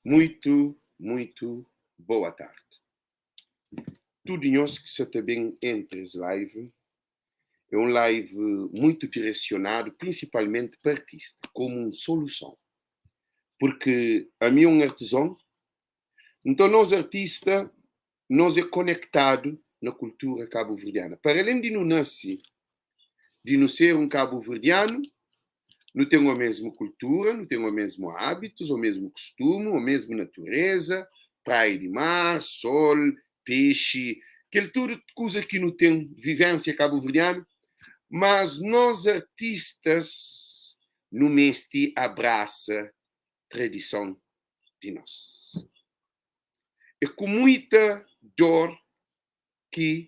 Muito, muito boa tarde. Tudo nhos ki sa ta ben entra es live, é um live muito direcionado principalmente pa artista, como um soluson. Porque ami é um artezon, nton nos artista, nos é konektadu na kultura kabuverdiana. Para além di nu nase, di nu ser um kabuverdianu, nu ten o mesmu kultura, nu ten o mesmu hábitos, o mesmu kustumu, o mesmu natureza, praia di mar, sol, pexi, kel tudu kuza ki nu ten vivênsia kabuverdianu, mas nos artistas nu meste abrasa tradison di nos. É ku muita dor ki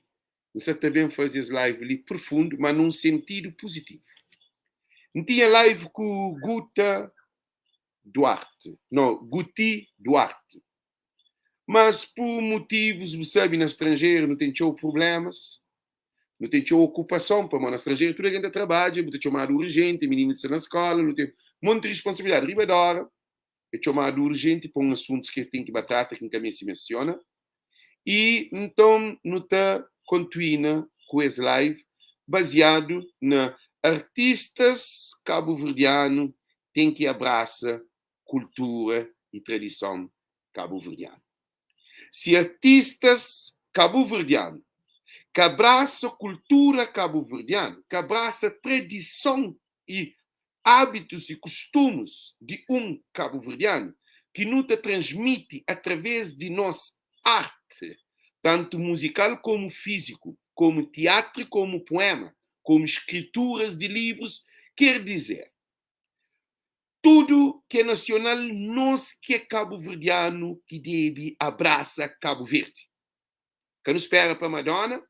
N sa ta ben faze es live li profundu, ma nun sentidu puzitivu. N tinha live ku Guta Duarte, no, Guti Duarte, mas pur motivus, bu sabe, na stranjeru nu ten txeu prublémas, nu ten txeu okupason, pamodi na stranjeru tudu algen ta trabadja, bu ta txomadu urjenti, mininu sta na skóla, nu ten monti responsabilidadi. Riba di óra, é txomadu urjenti pa un asuntus ki el ten ki ba trata ki N ka meste mensiona. I nton nu ta kontuina ku es live baziadu na artistas kabuverdianu ten ki abrasa kultura i tradison kabuverdianu. Si artistas kabuverdianu ka abrasa kultura kabuverdianu, ka abrasa tradison i ábitus i kustumus di un kabuverdianu ki nu ta transmiti através di nos arte, tantu muzikal komu fíziku, komu tiatru komu puema, komu skrituras di livrus, ker dizer, tudu ki é nasional, nos ki é kabuverdianu ki debe abrasa Kabu Verdi. Ka nu spera pa Madonna,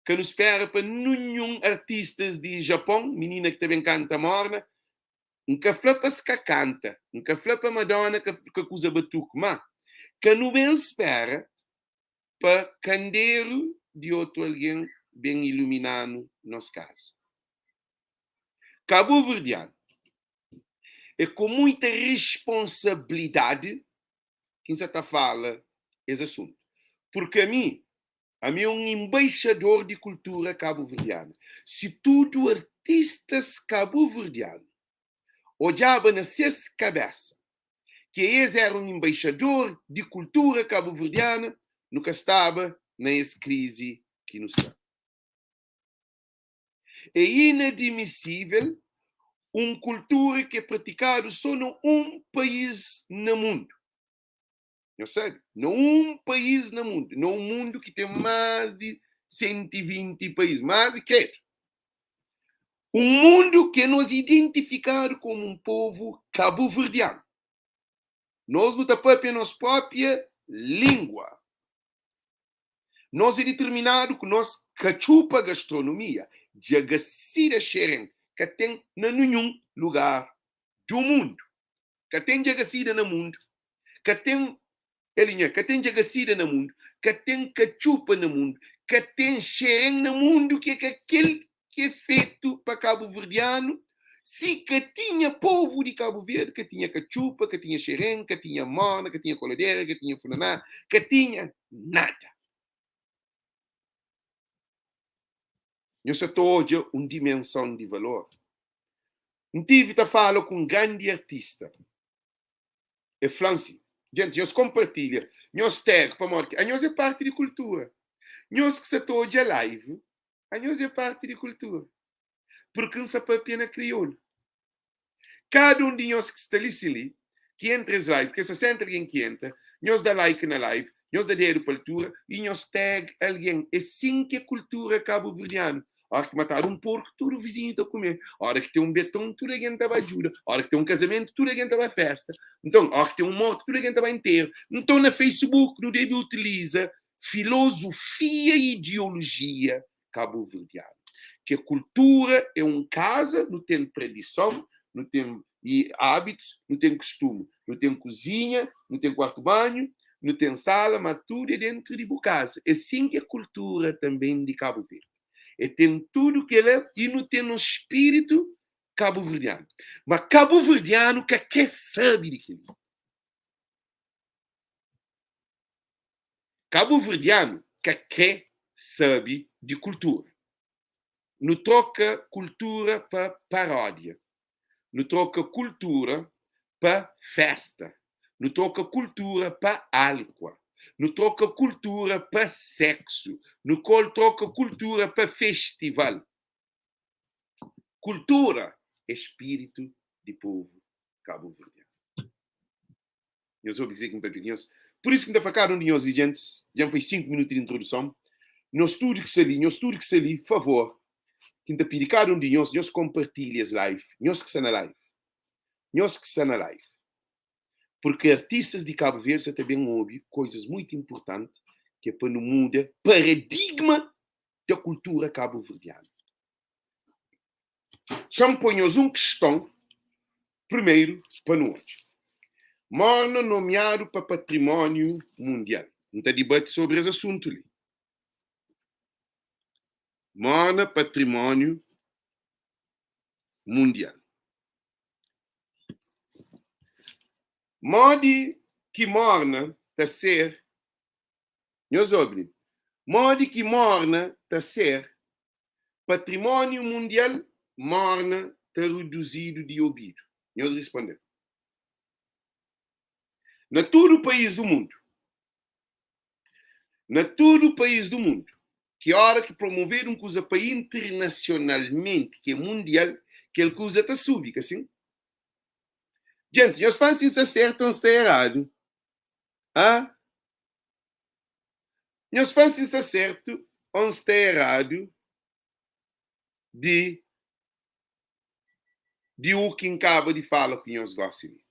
Ka nu spera pa ninhun artistas di Japon, minina ki ta ben kanta morna, N ka fla pa es ka kanta, N ka fla pa Madonna ka ka kuza batuku, ma ka nu ben spera pa kanderu di otu algen ben ilumina-nu nos kaza. Kabuverdianu é ku muita responsabilidadi ki N sa ta fala es asuntu, purki ami Ami é un enbaixador di kultura kabuverdianu. Si tudu artistas kabuverdianu odjaba na ses kabesa ki es era un enbaixador di kultura kabuverdiana, nu ka staba na es krizi ki nu sta. É inadmisível un kultura ki é pratikadu so na un país na mundu. Nhos sabe, na un país na mundu, na un mundu ki ten más di 120 país, más di kredu, un mundu ki nos identifikadu komu un povu kabuverdianu. Nos nu ta papia nos própria língua. Nos é diterminadu ku nos katxupa gastronomia, djagasida xeren ka ten na ninhun lugar du mundu. Ka ten djagasida na mundu, ka ten Elinha, ka ten djagasida na mundu, ka ten katxupa na mundu, ka ten xeren na mundu ki é ka kel ki é fetu pa kabuverdianu. Si ka tinha povu di Kabu Verdi, ka tinha katxupa, ka tinha xeren, ka tinha mona, ka tinha koladera, ka tinha funaná, ka tinha nada. Nhos sa ta odja un dimenson di valor. N tive ta fala ku un grandi artista. E fla-m si, Djenti, nhos konpartilha nhos tag pamodi ki anhos é parti di kultura. Nhos ki sa ta odja live, anhos é parti di kultura. Purki N sa papia na kriolu. Kada un di nhos ki sta li si li, ki entra es live, ki é 60 algen ki entra, nhos da like na live, nhos da dedu pa altura y nhos tag algen. É sin ki é kultura kabuverdianu. Óra ki matadu un porku, tudu vizinhu ta kume. Óra ki ten un beton, tudu algen ta ba djuda. Óra ki ten un kazamentu, tudu algen ta ba fésta. Nton, óra ki ten un mortu, tudu algen ta ba interu. Nton, na Facebook, nu debe utiliza filozofia i ideolojia kabuverdianu, ki é kultura é un kaza, nu ten tradison, nu ten i ábitus, nu ten kustumu, nu ten kuzinha, nu ten kuartu banhu, nu ten sala, ma tudu é dentru di bu kaza. É sin ki é kultura tanben di Kabu Verdi. E ten tudu kela i nu ten nos spiritu kabuverdianu. Ma kabuverdianu ka kre sabe di kel-li. Kabuverdianu ka kre sabe di kultura. Nu troka kultura pa paródia. Nu troka kultura pa fésta. Nu troka kultura pa álkua. Nu troka kultura pa séksu. Nu troka kultura pa festival. Kultura é spiritu di povu kabuverdianu. Nhos obi kuzê ki N papia ku nhos? Pur isu ki N ta fla kada un di nhos li, gentis, dja N fai 5 minutu di introduson, nhos tudu ki sta li, nhos tudu ki sta li, favor, ki N ta pidi kada un di nhos, nhos konpartilha es live, nhos ki sta na live, nhos ki sta na live, purki artistas di Kabu Verdi sa ta ben obi koizas muitu inpurtanti ki é pa nu muda paradigma da kultura kabuverdianu. Xa-m poi nhos un kiston primeru pa nu odja. Morna nomiadu pa patrimóniu mundial. N ta dibati sobri es asuntu li. Morna patrimóniu mundial. Modi ki morna ta ser Nhos obi, modi ki morna ta ser patrimóniu mundial morna ta reduzidu di obidu? Nhos risponde-m. Na tudu país du mundu, na tudu país du mundu, ki óra ki promovedu un kuza pa internasionalmenti, ki é mundial, kel kuza ta subi, ka sin? Djentis, nhos fla-m si N sta sertu o N sta eradu. Ah? Nhos fla si N sta sertu o N sta eradu di di u ki N kaba di fala ku nhos gosi li.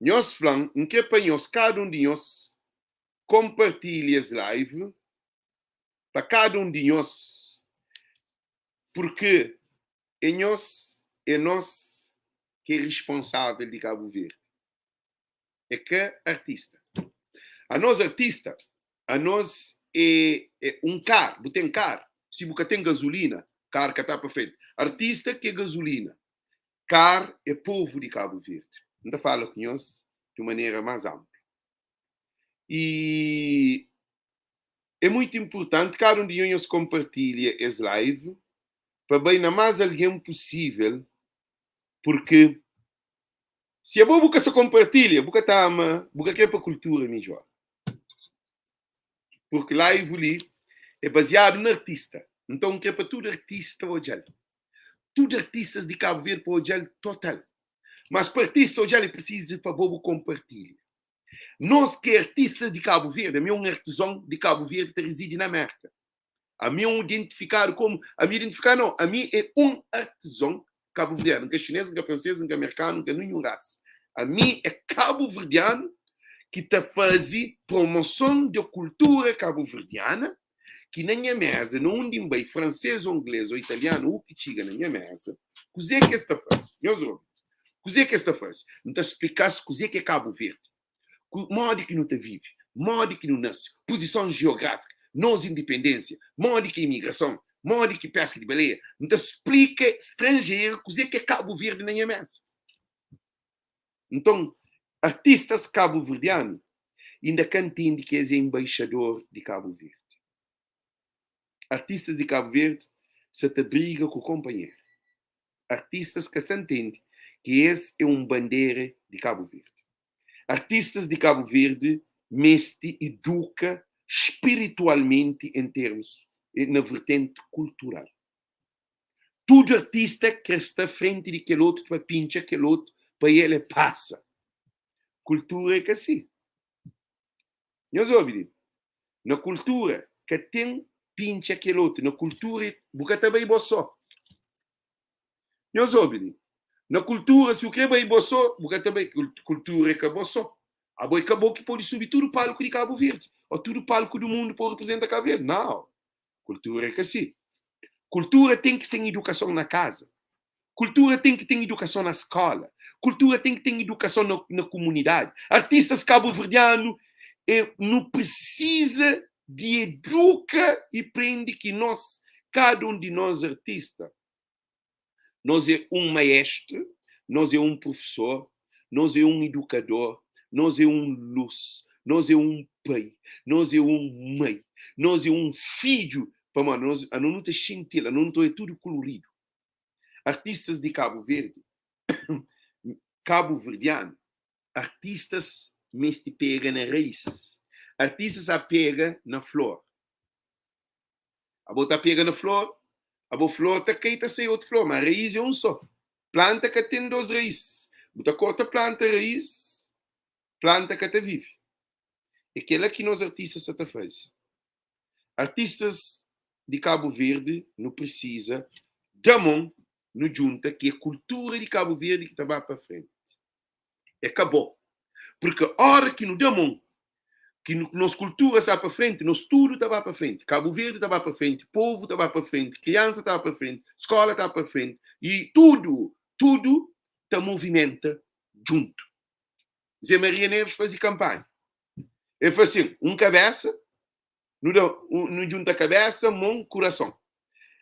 Nhos fla-m, N kre pa nhos, kada un di nhos, konpartilha es live pa kada un di nhos, purki é nhos, é nos ki é risponsável di Kabu Verdi, é ka artista. Anos artista, anos é é un kar, bu ten kar, si bu ka ten gazulina, kar ka ta pa frenti. Artista ki é gazulina, kar é povu di Kabu Verdi. N ta fala ku nhos di un manera más anpla. I é muitu inpurtanti kada un di nhos konpartilha es live pa bai na más algen pusível purki si abo bu ka sa konpartilha bu ka ta ama bu ka kre pa kultura midjora purki live li é baziadu na artista nton n kre pa tudu artista odja-l tudu artistas di Kabu Verdi pa odja-l total mas pa artista odja-l é prisizu pa bo bu konpartilha nos ki é artistas di Kabu Verdi ami é un artizon di Kabu Verdi ta rizidi na Merka Ami é un identifikadu komu, ami identifikadu nau, ami é un artizon kabuverdianu, N ka xinês, N ka fransês, N ka merkanu, N ka ninhun rasa. Ami é kabuverdianu ki ta faze promoson di kultura kabuverdiana ki na nha méza, na undi N bai, fransês ô nglês ô italianu, u ki txiga na nha méza, kuzê ki es ta faze? Nhos obi, kuzê ki es ta faze? N ta splika-s kuzê ki é Kabu Verdi. Ku modi ki nu ta vive, modi ki nu nase, puzison jiográfiku, nos indipendénsia, modi ki é imigrason, modi ki péska di baleia. N ta splika stranjeru kuzê ki é Kabu Verdi na nha méza. Nton, artistas kabuverdianu inda ka ntende ki es é enbaixador di Kabu Verdi. Artistas di Kabu Verdi sa ta briga ku konpanheru. Artistas ka sa ntende ki es é un bandera di Kabu Verdi. Artistas di Kabu Verdi meste iduka spiritualmenti en termus na vertenti kultural. Tudu artista kre sta frenti di kel otu pa pintxa kel otu pa el e pasa. Kultura é ka si. Nhos obi li, na kultura ka ten pintxa kel otu, na kultura bu ka ta bai bo so. Nhos obi li, na kultura si bu kre bai bo so, bu ka ta bai, kultura é ka bo so. Abo é ka bo ki pode subi tudu palku di Kabu Verdi o tudu palku du mundu pa reprezenta Kabu Verdi. Nau, kultura é ka si. Kultura ten ki ten idukason na kaza. Kultura ten ki ten idukason na skola. Kultura ten ki ten idukason na, na kumunidadi. Artistas kabuverdianu e, nu prisiza di eduka i prende ki nos, kada un di nos artista, nos é un maestru, nos é un profesor, nos é un idukador, nos é un lus. Nos é un pai, nos é un mai, nos é un fidju, pamodi nos ano nu ta xinti-l, ano nu ta odja tudu kuluridu. Artistas di Kabu Verdi, kabuverdianu, artistas meste pega na rais, artistas a pega na flor. Abo ta pega na flor, abo flor ta kai ta sai otu flor, ma rais é un só. Planta ka ten dos rais. Bu ta korta planta rais, planta ka ta vive. É kela ki nos artistas sa ta faze. Artistas di Kabu Verdi nu prisiza da mon, nu djunta ki é kultura di Kabu Verdi ki ta ba pa frenti. É ka bo. Purki ora ki nu da mon, ki nos kultura sta pa frenti, nos tudu ta ba pa frenti. Kabu Verdi ta ba pa frenti, povu ta ba pa frenti, kriansa ta ba pa frenti, skola ta ba pa frenti i tudu, tudu ta movimenta djuntu. Zé Maria Neves faze kanpanha. El fla sin, un kabésa, nu da, nu djunta kabésa, mon, kurason.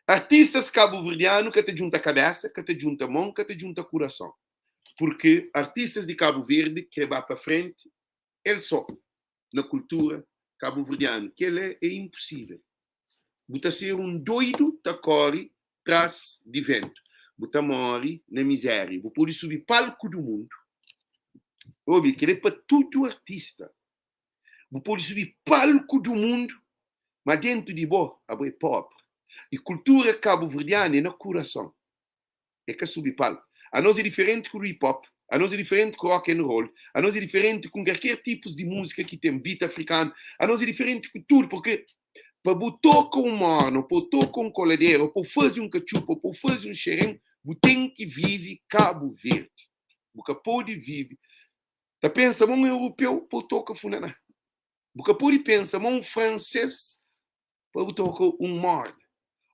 Artistas kabuverdianu ka ta djunta kabésa, ka ta djunta mon, ka ta djunta kurason. Purki artistas di Kabu Verdi kre ba pa frenti el so na kultura kabuverdianu. Kel-la é inpusível. Bu ta ser un doidu ta kóre tras di ventu. Bu ta móre na mizéria. Bu pode subi palku du mundu. Obi, kel-li é pa tudu artista. Bu pode subi palku du mundu, ma dentu di bo, abo é pobri. I kultura kabuverdianu é na kurason, é ka subi palku. Anos é diferenti ku hip hop, anos é diferenti ku rock and roll, anos é diferenti ku kalker tipus di múzika ki ten, beat afrikanu, anos é diferenti ku tudu, purki pa bu toka un morna, pa bu toka un koladera, pa bu faze un katxupa, pa bu faze un xerén, bu ten ki vive Kabu Verdi. Bu ka pode vive ta pensa ma un europeu pa bu toka funaná. Bu ka pode pensa ma un fransês pa bu toka un morna.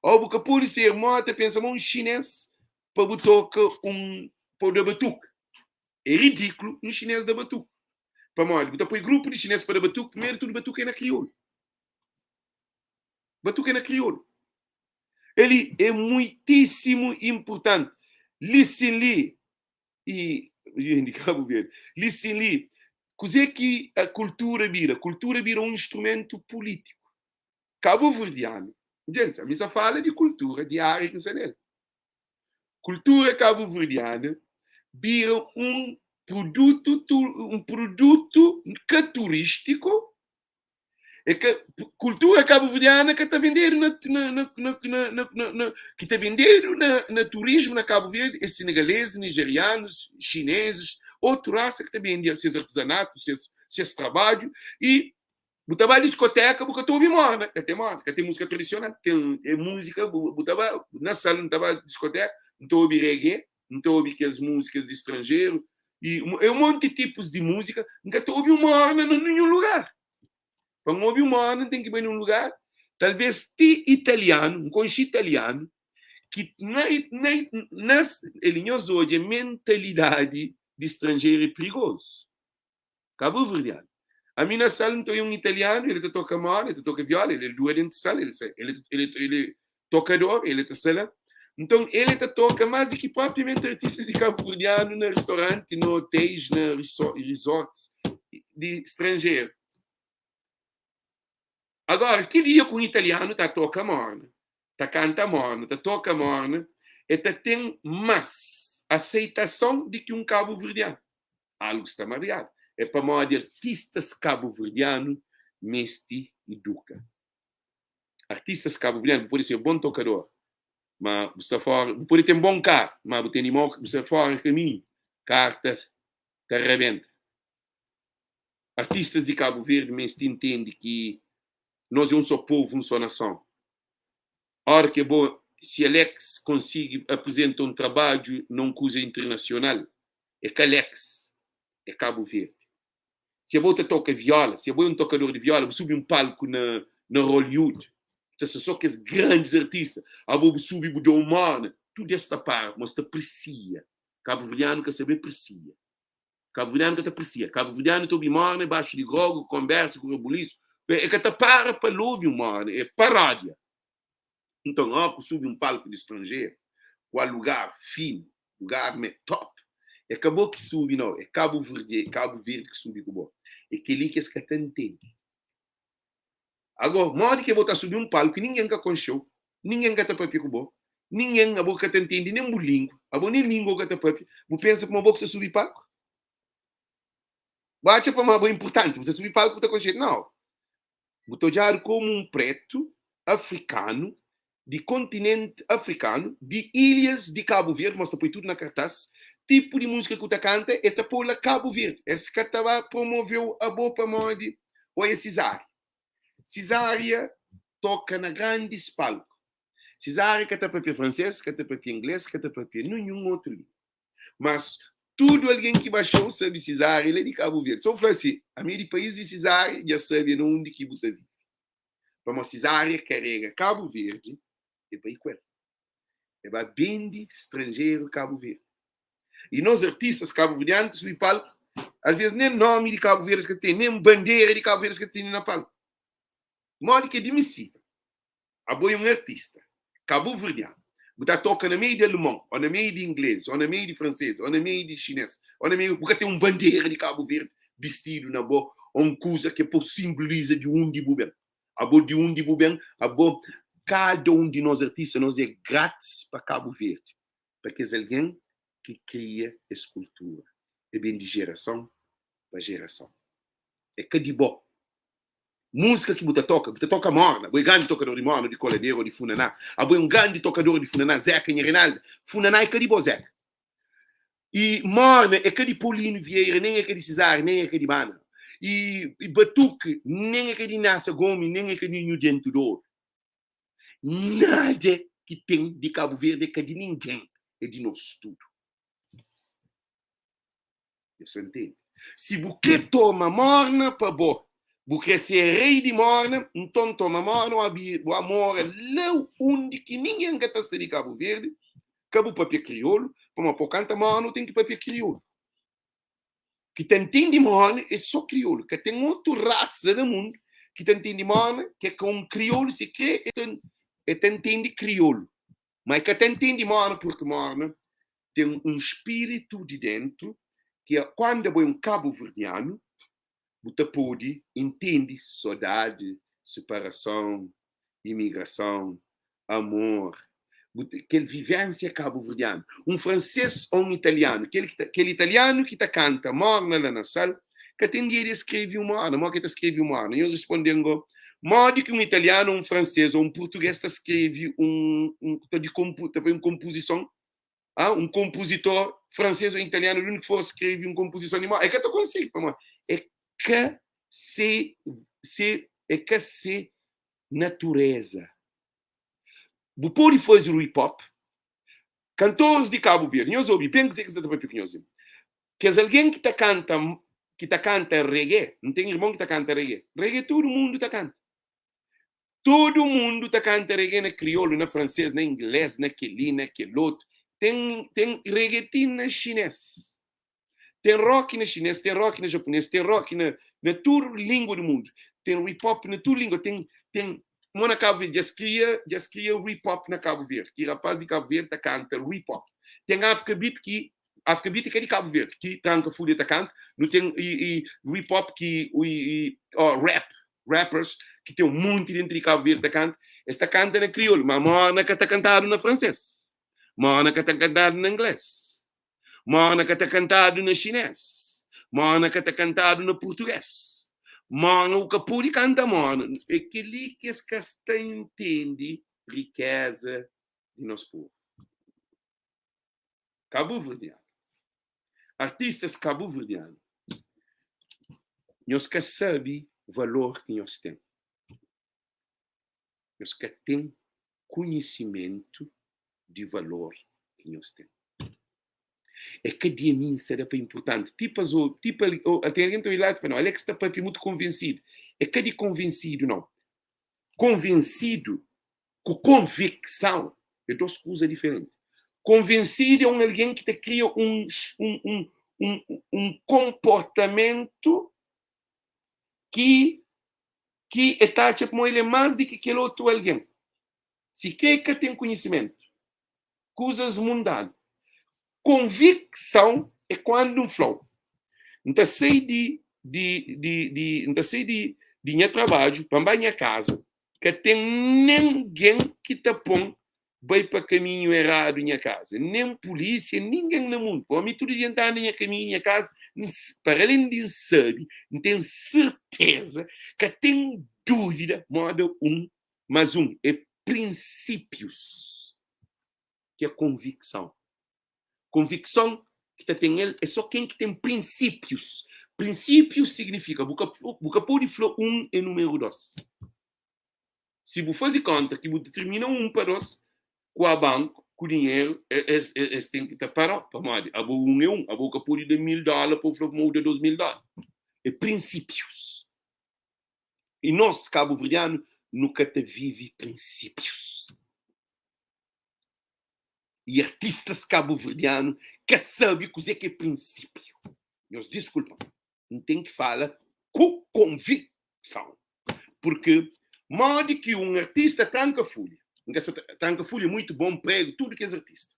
Ô bu ka pode ser mó ta pensa ma un xinês pa bu toka un pa bu da batuka. É ridíkulu un xinês da batuka. Pamodi bu ta poi grupu di xinês pa da batuka, primeru tudu batuka é na kriolu. Batuka é na kriolu. Eli é muitíssimu inpurtanti. Li sin li i di Kabu Verdi. Li sin li, kuzê ki a kultura bira? Kultura bira un instrumentu pulítiku. Kabuverdianu, djentis, ami sa fala di kultura di ária ki N sta nel. Kultura kabuverdiana bira un produtu un produtu ka turístiku É ka kultura kabuverdiana ka ta vendedu na na na na na na na ki ta vendedu na na turismu na Kabu Verdi é senegaleses, nigerianus, chineses, otu rasa ki ta bende ses artizanatu, ses ses trabadju i bu ta ba diskoteka bu ka ta obi morna, ka ten morna, ka ten musika tradisional, ten é musika bu bu ta ba na sal N ta ba diskoteka N ta obi reggae, N ta obi kes musikas di stranjeru i é un monti tipus di musika, N ka ta obi un morna na ninhun lugar. Pa N obi un morna N ten ki bai nun lugar, talvês ti italianu, N konxe italianu ki na na nas el nhos odja mentalidadi di stranjeru é prigozu. Kabuverdianu. Ami na sal N ta oia un italianu, el ta toka morna, el ta toka viola, el é dura dentu sal, el el el el é tokador, el ta sta la. Nton, el ta toka más di ki propriamenti artistas di kabuverdianu na ristoranti, na otéis, na resorts di stranjeru. Agora, ki dia ku un italianu ta toka morna, ta kanta morna, ta toka morna, el ta ten más aseitason di ki un kabuverdianu. Algu sta mariadu. É pamodi artistas kabuverdianu meste iduka. Artistas kabuverdianu, bu pode ser bon tokador, ma bu sta fora, bu pode ten bon karu, ma bu tene mau, bu sta fora kaminhu, karu ta ta rabenta. Artistas di Kabu Verdi meste intende ki nos é un só povu, un só nason. Ora ki bo, si Alex konsigi aprizenta un trabadju na un kuza internasional, é ka Alex, é Kabu Verdi. Si abo ta toka viola, si abo é un tokador di viola, bu subi un palku na na Hollywood, ta sta so kes grandis artista, abo bu subi bu da un morna, tudu es ta para, kuma es ta presia. Kabuverdianu ka sabe presia. Kabuverdianu ka ta presia. Kabuverdianu ta obi morna baxu di grogu, ku konbersa, ku rebulisu. E ka ta para pa el obi un morna, é paródia. Nton, óki ku subi un palku di stranjeru, kual lugar finu, lugar mé top. É ka bo ki subi nau, é Kabu Verde, Kabu Verdi ki subi ku bo. É kel-li ki es ka ta ntende. Agó, modi ki bo ta subi un palku ki ningen ka konxe-u, ningen ka ta papia ku bo, ningen, abo ka ta ntende nen bu língua, abo nen língua bu ka ta papia, bu pensa kuma bo ki sta subi palku? Bu atxa pamodi bo é inpurtanti, bu sta subi palku bu ta konxedu? Nau. Bu ta odjadu komu un pretu afrikanu di kontinenti afrikanu, di ilhas di Kabu Verdi, mos ta poi tudu na kartás, tipu di múzika ki bu ta kanta e ta pô la Kabu Verdi, es ka ta ba promoveu abo pamodi bo é Cesária. Cesária toka na grandis palku. Cesária ka ta papia fransês, ka ta papia inglês, ka ta papia ninhun otu língua. Mas tudu algen ki baxau sabe Cesária la di Kabu Verdi. So fla si, ami é di país di Cesária, dja sabe na undi ki bu ta vive. Pamodi Cesária karega Kabu Verdi e bai ku el. E ba bende stranjeru Kabu Verdi. E nos artistas kabuverdianu ta subi palku, alvês nen nomi di Kabu Verdi es ka ten, nen bandera di Kabu Verdi es ka tene na palku. Modi ki é dimisível Abo é un artista kabuverdianu, bu ta toka na meiu di alemon, ô na meiu di inglês, ô na meiu di fransês, ô na meiu di xinês, ô na meiu, bu ka ten un bandera di Kabu Verdi bistidu na bo, ô un kuza ki pô sinbuliza di undi bu ben. Abo di undi bu ben, abo, kada un di nos artista, nos é gratis pa Kabu Verdi, pa kes algen ki kria es kultura. É ben di jerason pa jerason. É ka di bo. Múzika ki bu ta toka, bu ta toka morna, bo é grandi tokador di morna, di koladera ô di funaná. Abo é un grandi tokador di funaná, Zeka nha Reinalda. Funaná é ka di bo, Zeka. I morna é ka di Paulino Vieira, nen é ka di Cesária, nen é ka di Bana. I, i batuki nen é ka di Inácia Gomi, nen é ka di Nhu Dentu d'Oru. Nada ki ten di Kabu Verdi é ka di ningen, é di nos tudu. Nhos ta ntende? Si bu kre toma morna pa bo, bu kre ser rei di morna, nton toma morna, bu ba mora la undi ki ningen ka ta sta di Kabu Verdi, ka bu papia kriolu, pamodi pa bu kanta morna bu ten ki papia kriolu. Ki ta ntende morna é so kriolu, ka ten otu rasa na mundu ki ta ntende morna ki é ka un kriolu, si kre e ta ntende kriolu, ma e ka ta ntende morna purki morna ten un spiritu di dentu ki é kuandu abo é un kabuverdianu bu ta pode intende sodadi, siparason, imigrason, amor, bu ta kel vivensia kabuverdianu. Un fransês ô un italianu, kel ki ta kel italianu ki ta kanta morna la na sal ka ten dia di el skrebe un morna. Modi ki el ta skrebe un morna? Nhos responde-m go, modi ki un italianu ô un fransês ô un purtugês ta skrebe un un ta di konpu ta faze un konpuzison Ah, un konpuzitor fransês ô italianu, di undi ki for, skrebe un konpuzison di morna, el ka ta konsigi, pamodi é ka se se é ka se naturéza. Bu pode faze hip hop, kantoris di Kabu Verdi, nhos obi ben kuzê ki N sta ta papia ku nhos li. Kes algen ki ta kanta ki ta kanta reggae, N ten irmon ki ta kanta reggae, reggae tudu mundu ta kanta. Tudu mundu ta kanta reggae na kriolu, na fransês, na inglês, na kel-li, na kel-otu. Ten, ten reggae ti na xinês. Ten rock na xinês, ten rock na japunês, ten rock na, na tudu língua di mundu. Ten hip hop na tudu língua. Ten, ten, mo na Kabu Verdi, dja es kria, dja es kria hip hop na Kabu Verdi, ki rapaz di Kabu Verdi ta kanta hip hop. Ten Afrika Beat ki, Afrika Beat é ka di Kabu Verdi, ki Tranka Fulha ta kanta. Nu ten i, i hip hop ki, i, i, oh, rap, rappers ki ten un monti dentru di Kabu Verdi ta kanta, es ta kanta na kriolu, ma morna ka ta kantadu na fransês, morna ka ta kantadu na inglês, morna ka ta kantadu na xinês, morna ka ta kantadu na purtugês, morna u ka pode kanta morna. É kel-li ki es ka sta intende rikéza di nos povu kabuverdianu. Artistas kabuverdianu, nhos ka sabe valor ki nhos ten. Nhos ka ten konhisimentu di valor ki nhos ten. É ka di ami N sta da pa inpurtanti. Tipu as o, tipu ali, o, ten algen ta oi la ta fla, Alex ta papia mutu konvensidu. É ka di konvensidu nau. Konvensidu ku konvikson é dos kuza diferenti. Konvensidu é un algen ki ta kria un un un un un konportamentu ki ki e ta atxa kuma el é más di ki kel otu algen. Si kre ka ten konhisimentu, kuzas mundanu. Konvikson. É kuandu N fla-u, N ta sai di di di di N ta sai di di nha trabadju pa N bai nha kaza, ka ten ningen ki ta pô-m bai pa kaminhu eradu nha kaza, nen pulísia, ningen na mundu. Pamodi mi tudu dia N ta anda nha kaminhu nha kaza, N para alén di N sabe, N ten serteza, ka ten dúvida moda un más un é prinsípius ki é konvikson. Konvikson ki ta ten el é sô ken ki ten prinsípius. Prinsípius signifika bu ka bu ka pode fla un é númeru dôs. Si bu faze kónta ki bu ditirmina un pa dôs, ku a banku, ku dinheru, es es ten ki ta para-u, pamodi abo un é un, abo ka pode da 1000 dóla pa bu fla kuma bu da 2000 dóla. É prinsípius. I nos, kabuverdianu, nu ka ta vive prinsípius. I artistas kabuverdianu ka sabe kuzê ki é prinsípiu. Nhos diskulpa-m, N ten ki fala ku konvikson. Purki modi ki un artista tranka fulha, N ka sa ta, tranka fulha é muitu bon, pregu tudu kes artista,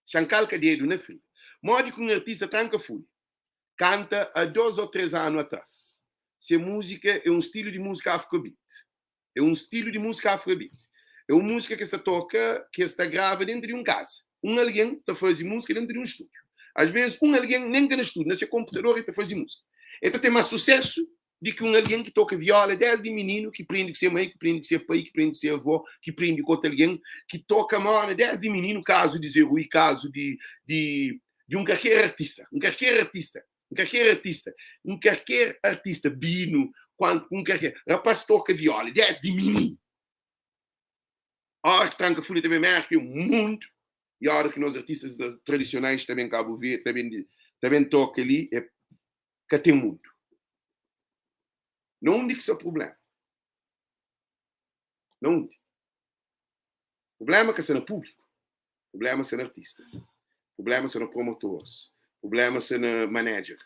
xa N kalka dedu na frida. Modi ki un artista tranka fulha, kanta a dos o tres anu atras, se múzika é un stilu di múzika afrobeat, É un stilu di múzika afrobeat. É un múzika ki es ta toka, ki es ta grava déntu di un kaza. Un algen ta faze múzika déntu di un stúdiu. Asvês, un algen nen ka na stúdiu, na se konputador el ta faze múzika. El ta ten más susésu di ki un algen ki toka vióla désdi mininu, ki prende ku se mai, ki prende ku se pai, ki prende ku se avó, ki prende ku otu algen, ki toka morna désdi mininu, kazu di Zé Rui, kazu di di di un kalker artista, un kalker artista. Un kalker artista, un kalker artista, Bino, kuantu, un kalker, rapaz toka viola desdi mininu. Ora ki tranka fulha ta ben Merka e mundu, e ora ki nos artistas tradisionais ta ben Kabu Verdi, ta ben ta ben toka li, e ka ten mundu. Na undi ki sta prublema? Na undi? Prublema ka sta na públiku. Prublema sta na artista. Prublema sta na promotores. Prublema sta na manager.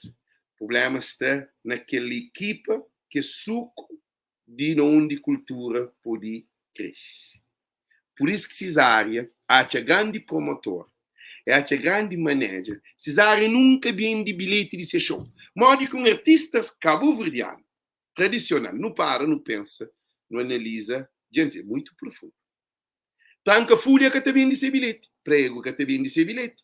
Prublema sta na kel ekipa ki é suku di na undi kultura pode kresce. Pur isu ki Cesária atxa grandi promotor, e atxa grandi manager. Cesária nunka bende bilheti di se show. Modi ki un artista kabuverdianu tradisional, nu para nu pensa, nu analiza, djenti, é muitu profundu. Tranka fulha ka ta bende se bilheti. Pregu ka ta bende se bilheti.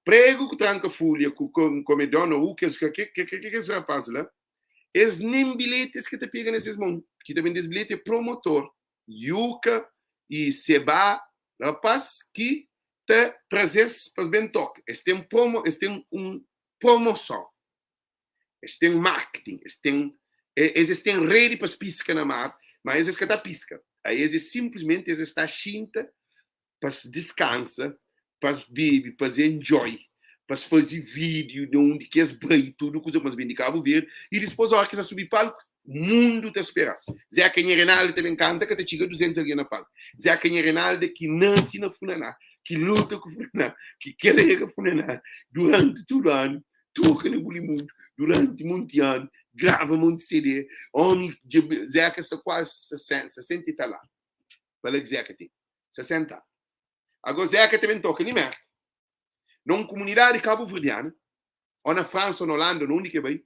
Pregu ku tranka fulha ku komedon ou kes ke kes rapaz la, es nen bilheti es ka ta pega na ses mon. Ki ta bende es bilheti é promotor, Yuka e Seba, rapaz ki ta traze-s pa es ben toka. Es ten promo, es ten un promoson, es ten marketing, es ten es es ten redi pa es piska na mar, ma es es ka ta piska. A es é sinplismenti es es ta xinta pa es diskansa, pa es bebe, pa es enjoy, pa es faze vídiu na undi ki es bai, tudu kuza, pa es ben di Kabu Verdi i dispôs óra ki es ta subi palku, mundu ta spera-s. Zeca Nha Reinalda ta ben kanta, ka ta txiga 200 algen na palku. Zeca Nha Reinalda ki nase na funaná, ki luta ku funaná, ki karega funaná duranti tudu anu, toka na Bulimundo duranti monti anu, grava monti CD, omi dja Zeca sta kuazi 60, 60 i tal anu, pa la ki Zeca ten 60 anu. Ago Zeca ta ben toka li Merka, na un kumunidadi kabuverdiana, o na Fransa, o na Holanda, o na undi ki el bai,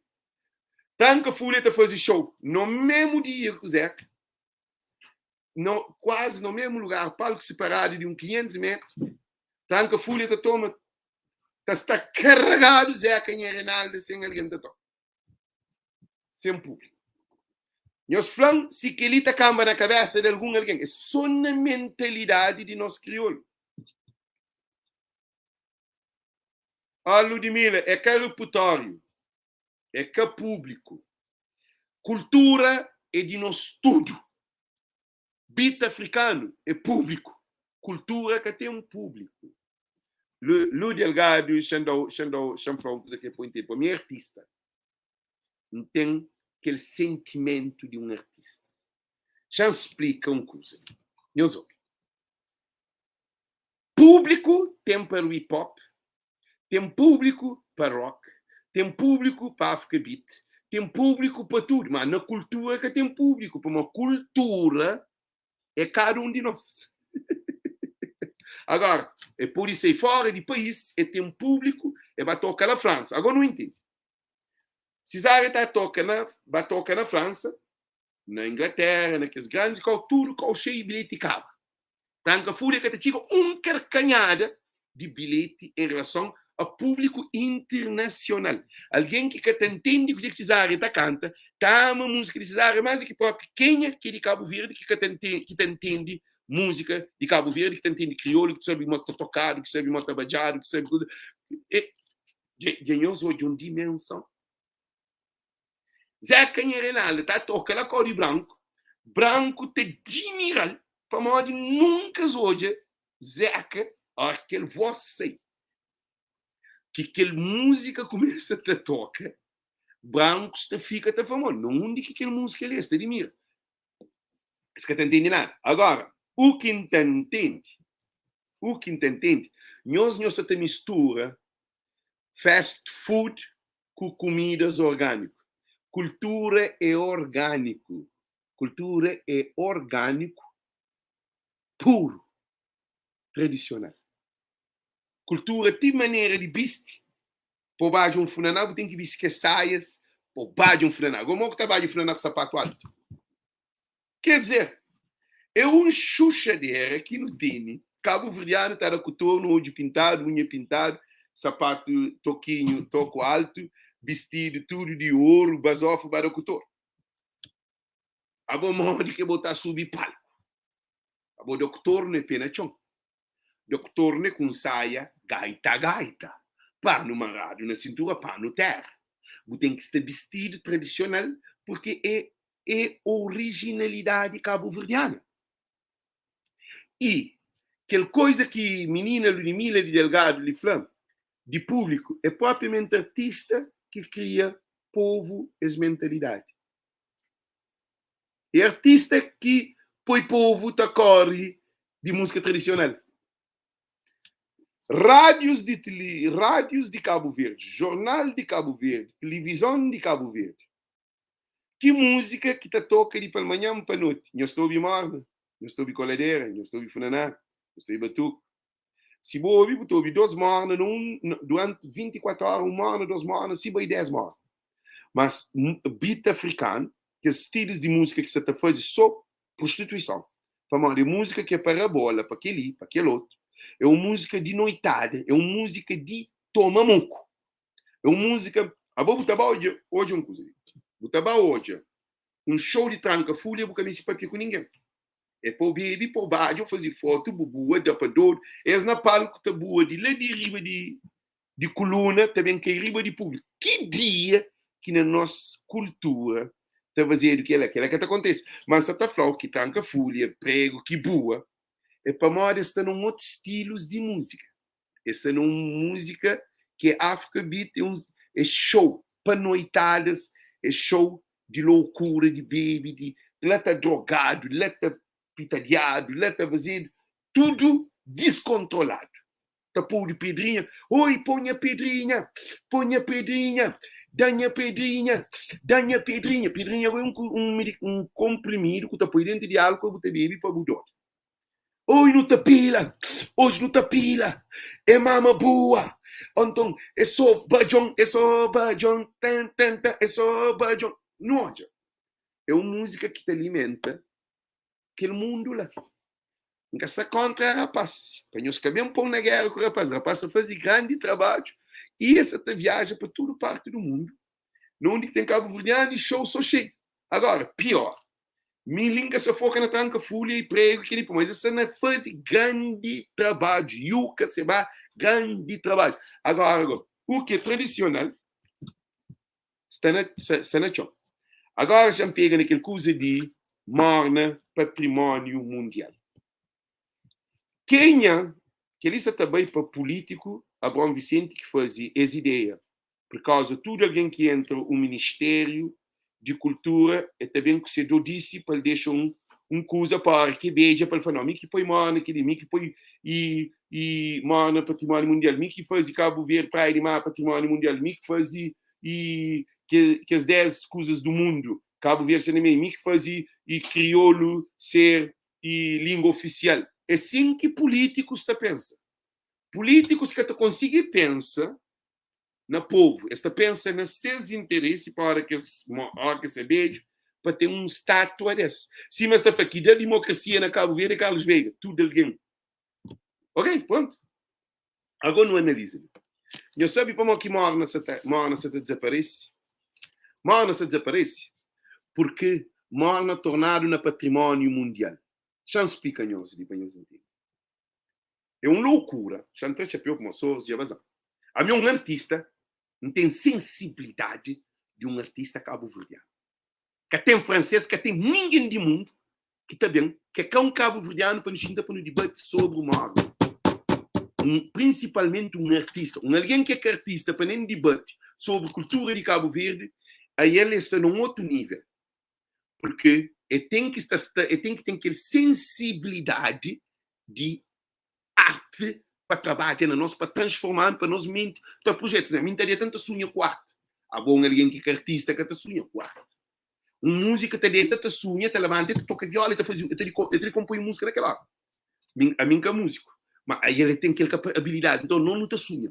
Tranka Fulha ta faze show no memu dia ku Zeca, no kuazi no memu lugar, palku siparadu di un 500 metru, Tranka Fulha ta toma ta sta karregadu Zeca nha Reinalda sen algen ta toka sen públiku. Nhos fla-m si kel-li ta kanba na kabésa di algun algen. É sô na mentalidadi di nos kriolu. Ó Ludmila, é ka reputóriu, é ka públiku. Kultura é di nos tudu. Beat afrikanu é públiku. Kultura ka ten públiku. Lu Delgado xa-m da-u, xa-m fla-u un kuza ki é pa intende. Pa mi é artista. N ten kel sentimentu di un artista. Xa-m splika un kuza li. Nhos obi. Públiku ten pa hip hop, ten públiku pa rock, ten públiku pa Africa beat, ten públiku pa tudu, ma na kultura ka ten públiku, pamodi kultura é kada un di nos. Agora, e pode ser fora de país, e tem público, e vai tocar na França. Agora não entende. Cesária tá toca na, vai tocar na França, na Inglaterra, naqueles grandes, com tudo, com cheio de bilhete cabo. Tranka Fulha ka ta txiga un karkanhada di bilheti en relason a públiku internasional. Algen ki ka ta ntende kuzê ki Cesária ta kanta, ta ama múzika di Cesária más di ki própi kenha ki é di Kabu Verdi ki ka ta ki ta ntende múzika di Kabu Verdi, ki ta ntende kriolu, ki sabe mo ta tokadu, ki sabe mo ta badjadu, ki sabe kuza. E, dja nhos odja un dimenson. Zeca nha Reinaldo ta toka la kau di Branku, Branku ta dimiral pamodi nunka es odja Zeca ora ki kel voz sai, ki kel múzika kumesa ta toka, Brankus ta fika ta fla, na undi ki kel múzika li? Es ta dimira. Es ka ta ntende nada. Agora, u ki N ta ntende, u ki N ta ntende, nhos nhos sa ta mistura fast food ku kumidas orgániku. Kultura é orgániku. Kultura é orgániku puru, tradisional. Kultura ti manera di bisti, pa bu badja un funaná bu ten ki bisti kes saias pa bu badja un funaná. Agora mo ku ta badja funaná ku sapatu altu? Quer dizer, é un xuxadera ki nu tene. Kabuverdianu ta da ku tornu, odju pintadu, unha pintadu, sapatu tokinhu, toku altu, bistidu tudu di oru, bazofu, ba da ku tornu. Abo modi ke bo ta subi palku? Abo da ku tornu é pe na txon. Da ku tornu é ku un saia gaita gaita, panu maradu na sintura, panu tera. Bu ten ki sta bistidu tradisional purke é é originalidadi kabuverdiana. I kel koiza ki minina Ludmila di Delgado li fla di públiku é propriamenti artista ki kria povu es mentalidadi. É artista ki poi povu ta kóre di múzika tradisional. Rádius di rádius di Kabu Verdi, jornal di Kabu Verdi, tilivizon di Kabu Verdi. Ki múzika ki ta toka di palmanhan pa noti? Nhos ta obi morna? Nhos ta obi koladera? Nhos ta obi funaná? Nhos ta obi batuku? Si bu obi, bu ta obi dos morna na un, duranti 24 ora, un morna, dos morna, si bai 10 morna. Mas beat afrikanu, kes stilus di múzika ki sa ta faze so prostituison, pamodi é múzika ki é pa rabola pa kel-li, pa kel otu, é un múzika di noitada, é un múzika di toma moku. É un múzika. Abo bu ta ba odja, odja un kuza li. Bu ta ba odja un show di tranka fulha, bu ka meste papia ku ningen. É pa bu bebe, pa bu badja, faze fotu, bu bua, da pa dodu. Es na palku ta bua di la di riba di di kuluna, ta ben kai riba di públiku. Ki dia ki na nos kultura ta fazedu kela? Kela ka ta kontese. Ma N sa ta fla-u ki tranka fulha, pregu ki bua, é pamodi es sta na un otu stilus di múzika. Es sta na un múzika ki é Africa Beat, é un é show pa noitadas, é show di loucura, di bebe, di la ta drogadu, la ta pitadiadu, la ta fazedu tudu diskontroladu. Ta podu pedrinha, oi pô nha pedrinha, pô nha pedrinha, da nha pedrinha, da nha pedrinha. Pedrinha é un un un konprimidu ku ta poi dentu di álkol bu ta bebe pa bu doda. Oi nu ta pila, hoje nu ta pila, é mama boa. Anton é só badjon, é só badjon, tan tan tan, é só badjon. Nu odja, é un múzika ki ta alimenta kel mundu la. N ka sta kontra rapaz, pa nhos ka ben pô-m na géra ku rapaz. Rapaz sta faze grandi trabadju i el sta ta viaja pa tudu parti di mundu, na undi ki ten kabuverdianu i xou sô xeiu. Agora, pior, Mi li N ka sa foka na tranka fulha i pregu keli pamodi es sta na fazi grandi trabadju yuka seba grandi trabadju agora go u ki é tradisional sta na sta na txon agora xa N pega na kel kuza di morna patrimoniu mundial kenha keli sa ta bai pa pulitiku Abraão Vicente ki fazi es ideia Purkauza tudu algen ki entra un ministériu di kultura e ta ben ku se dodisi pa el dexa un un kuza pa ora ki e bedja pa el fla no mi ki poi mona kili mi ki poi i i mona patrimóniu mundial mi ki fazi Kabu Verdi Praia di Mar patrimóniu mundial mi ki fazi i ke kes 10 kuzas du mundu Kabu Verdi sta na meiu mi ki fazi i kriolu ser i lingua ofisial. É sin ki pulítikus ta pensa. Pulítikus ka ta konsigi pensa na povu, es ta pensa na ses interesi pa ora ki es ora ki es é bedju pa ten un státua des. Sima es ta fla ki da dimokrasia na Kabu Verdi é Carlos Veiga, tudu algen. Ok, prontu. Agó nu analiza li. Nhos sabe pamodi ki morna sa ta morna sa ta dizaparese? Morna sa dizaparese purki morna tornadu na patrimóniu mundial. Xa-m splika nhos li pa nhos ntende. É un loukura, xa-m tra txapéu pamodi soris dja baza-m. Ami é un artista, N ten sensibilidadi di un artista kabuverdianu. Ka ten fransês, ka ten ningen di mundu ki ta ben, ki é ka un kabuverdianu pa nu xinta pa nu dibati sobri morna. Un, prinsipalmenti un artista, un algen ki é ka artista pa nen dibati sobri kultura di Kabu Verdi, ael el sta na un otu nível. Purki el ten ki sta sta, el ten ki ten kel sensibilidadi di arti pa trabadja na nos, pa transforma-nu, pa nos menti ta projetu. Mi N ta deta N ta sunha ku arti. Abo un algen ki ka artista ka ta sunha ku arti. Un múzika ta deta ta sunha, ta labanta, ta toka viola, ta faze, ta ta konpoi múzika na kel óra. Mi, ami N ka múziku, ma el ten kel abilidadi. Nton, nos nu ta sunha.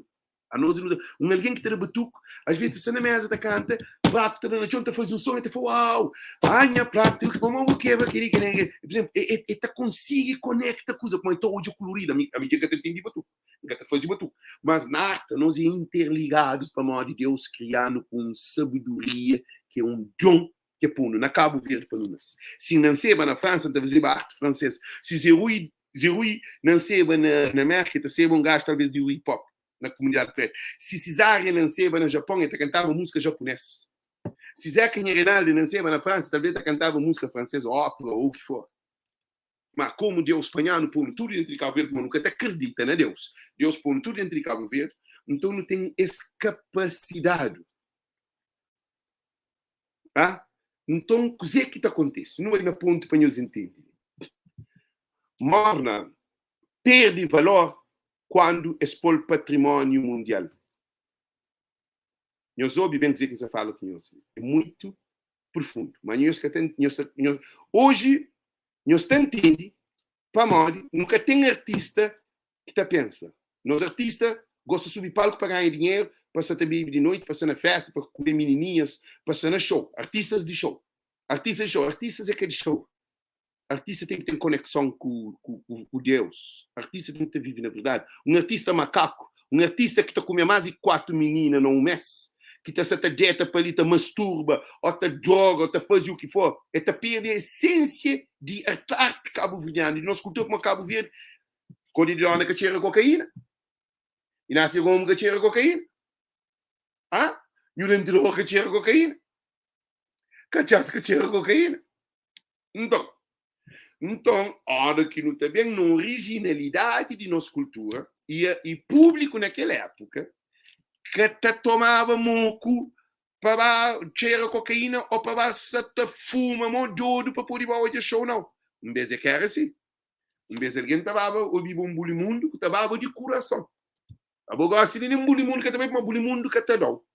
Anos nu ta, un algen ki ta da batuku, às vezes ta sta na mesa ta kanta, pratu ta da na txon, ta faze un son, el ta fla, uau, ah nha pratu, pamodi bu kebra kel-li, kel-li, kel-li. Por izénplu, el, el ta konsigi konekta kuza, pamodi el ta odja koloridu. Ami, ami dja N ka ta ntende batuku, N ka ta faze batuku. Mas na arte, anos é interligadu pamodi Deus kria-nu ku un sabedoria ki é un don ki é pô-nu na Kabu Verdi pa nu nase. Si N nanseba na Fransa, N ta fazeba arte fransês. Si Zé Rui, Zé Rui nanseba na, na Mérka, el ta seba un gaju talvês di hip hop na komunidadi pretu. Si Cesária nanseba na Japon, el ta kantaba múzika japunês. Si Zeca Nha Reinaldo nanseba na Fransa, talvês el ta kantaba múzika fransês, ópera ô u ki for. Má komu Deus panha-nu, pô-nu tudu dentru di Kabu Verdi, pamodi nu ka ta kridita na Deus, Deus pô-nu tudu dentru di Kabu Verdi, nton nu ten es kapasidadi. Ah, nton kuzê ki ta kontise? Nu bai na pontu pa nhos intende. Morna perde valor kuandu es pô-l patrimóniu mundial. Nhos obi ben kuzê ki N sta fala ku nhos. É muitu profundu. Ma nhos ka ta, nhos ta, nhos, oji nhos ta ntende pamodi nu ka ten artista ki ta pensa. Nos artista gosta subi palku pa ganha dinheru, pa sta ta bebe di noiti, pa sta na festa, pa kume minininhas, pa sta na show. Artistas di show. Artistas di show. Artistas é ka di show. Artista ten ki ten konekson ku, ku, ku, ku Deus. Artista ten ki ta vive na verdadi. Un artista makaku, un artista ki ta kume más di 4 minina na un mes, ki ta sta ta deta pa li, ta masturba, ô ta droga, ô ta faze u ki for, el ta perde esensia di arte kabuverdianu, di nos kultura, pamodi Kabu Verdi Kodi di dona ka txera kokaína? Inácio Gomes ka txera kokaína? Ha? Nhu Dentidor ka txera kokaína? Katxas ka txera kokaína? Nton, nton, ora ki nu ta ben na orijinalidadi di nos kultura i, i públiku na kel épuka ka ta tomaba moku pa ba txera kokaína ô pa ba sa ta fuma mo dodu pa pode ba odja show, nau. Un bês é ka éra si. Un bês algen ta baba obiba un bulimundu ku ta baba di kurason. Abo gosi li nen bulimundu ka ta bai pamodi bulimundu ka ta dau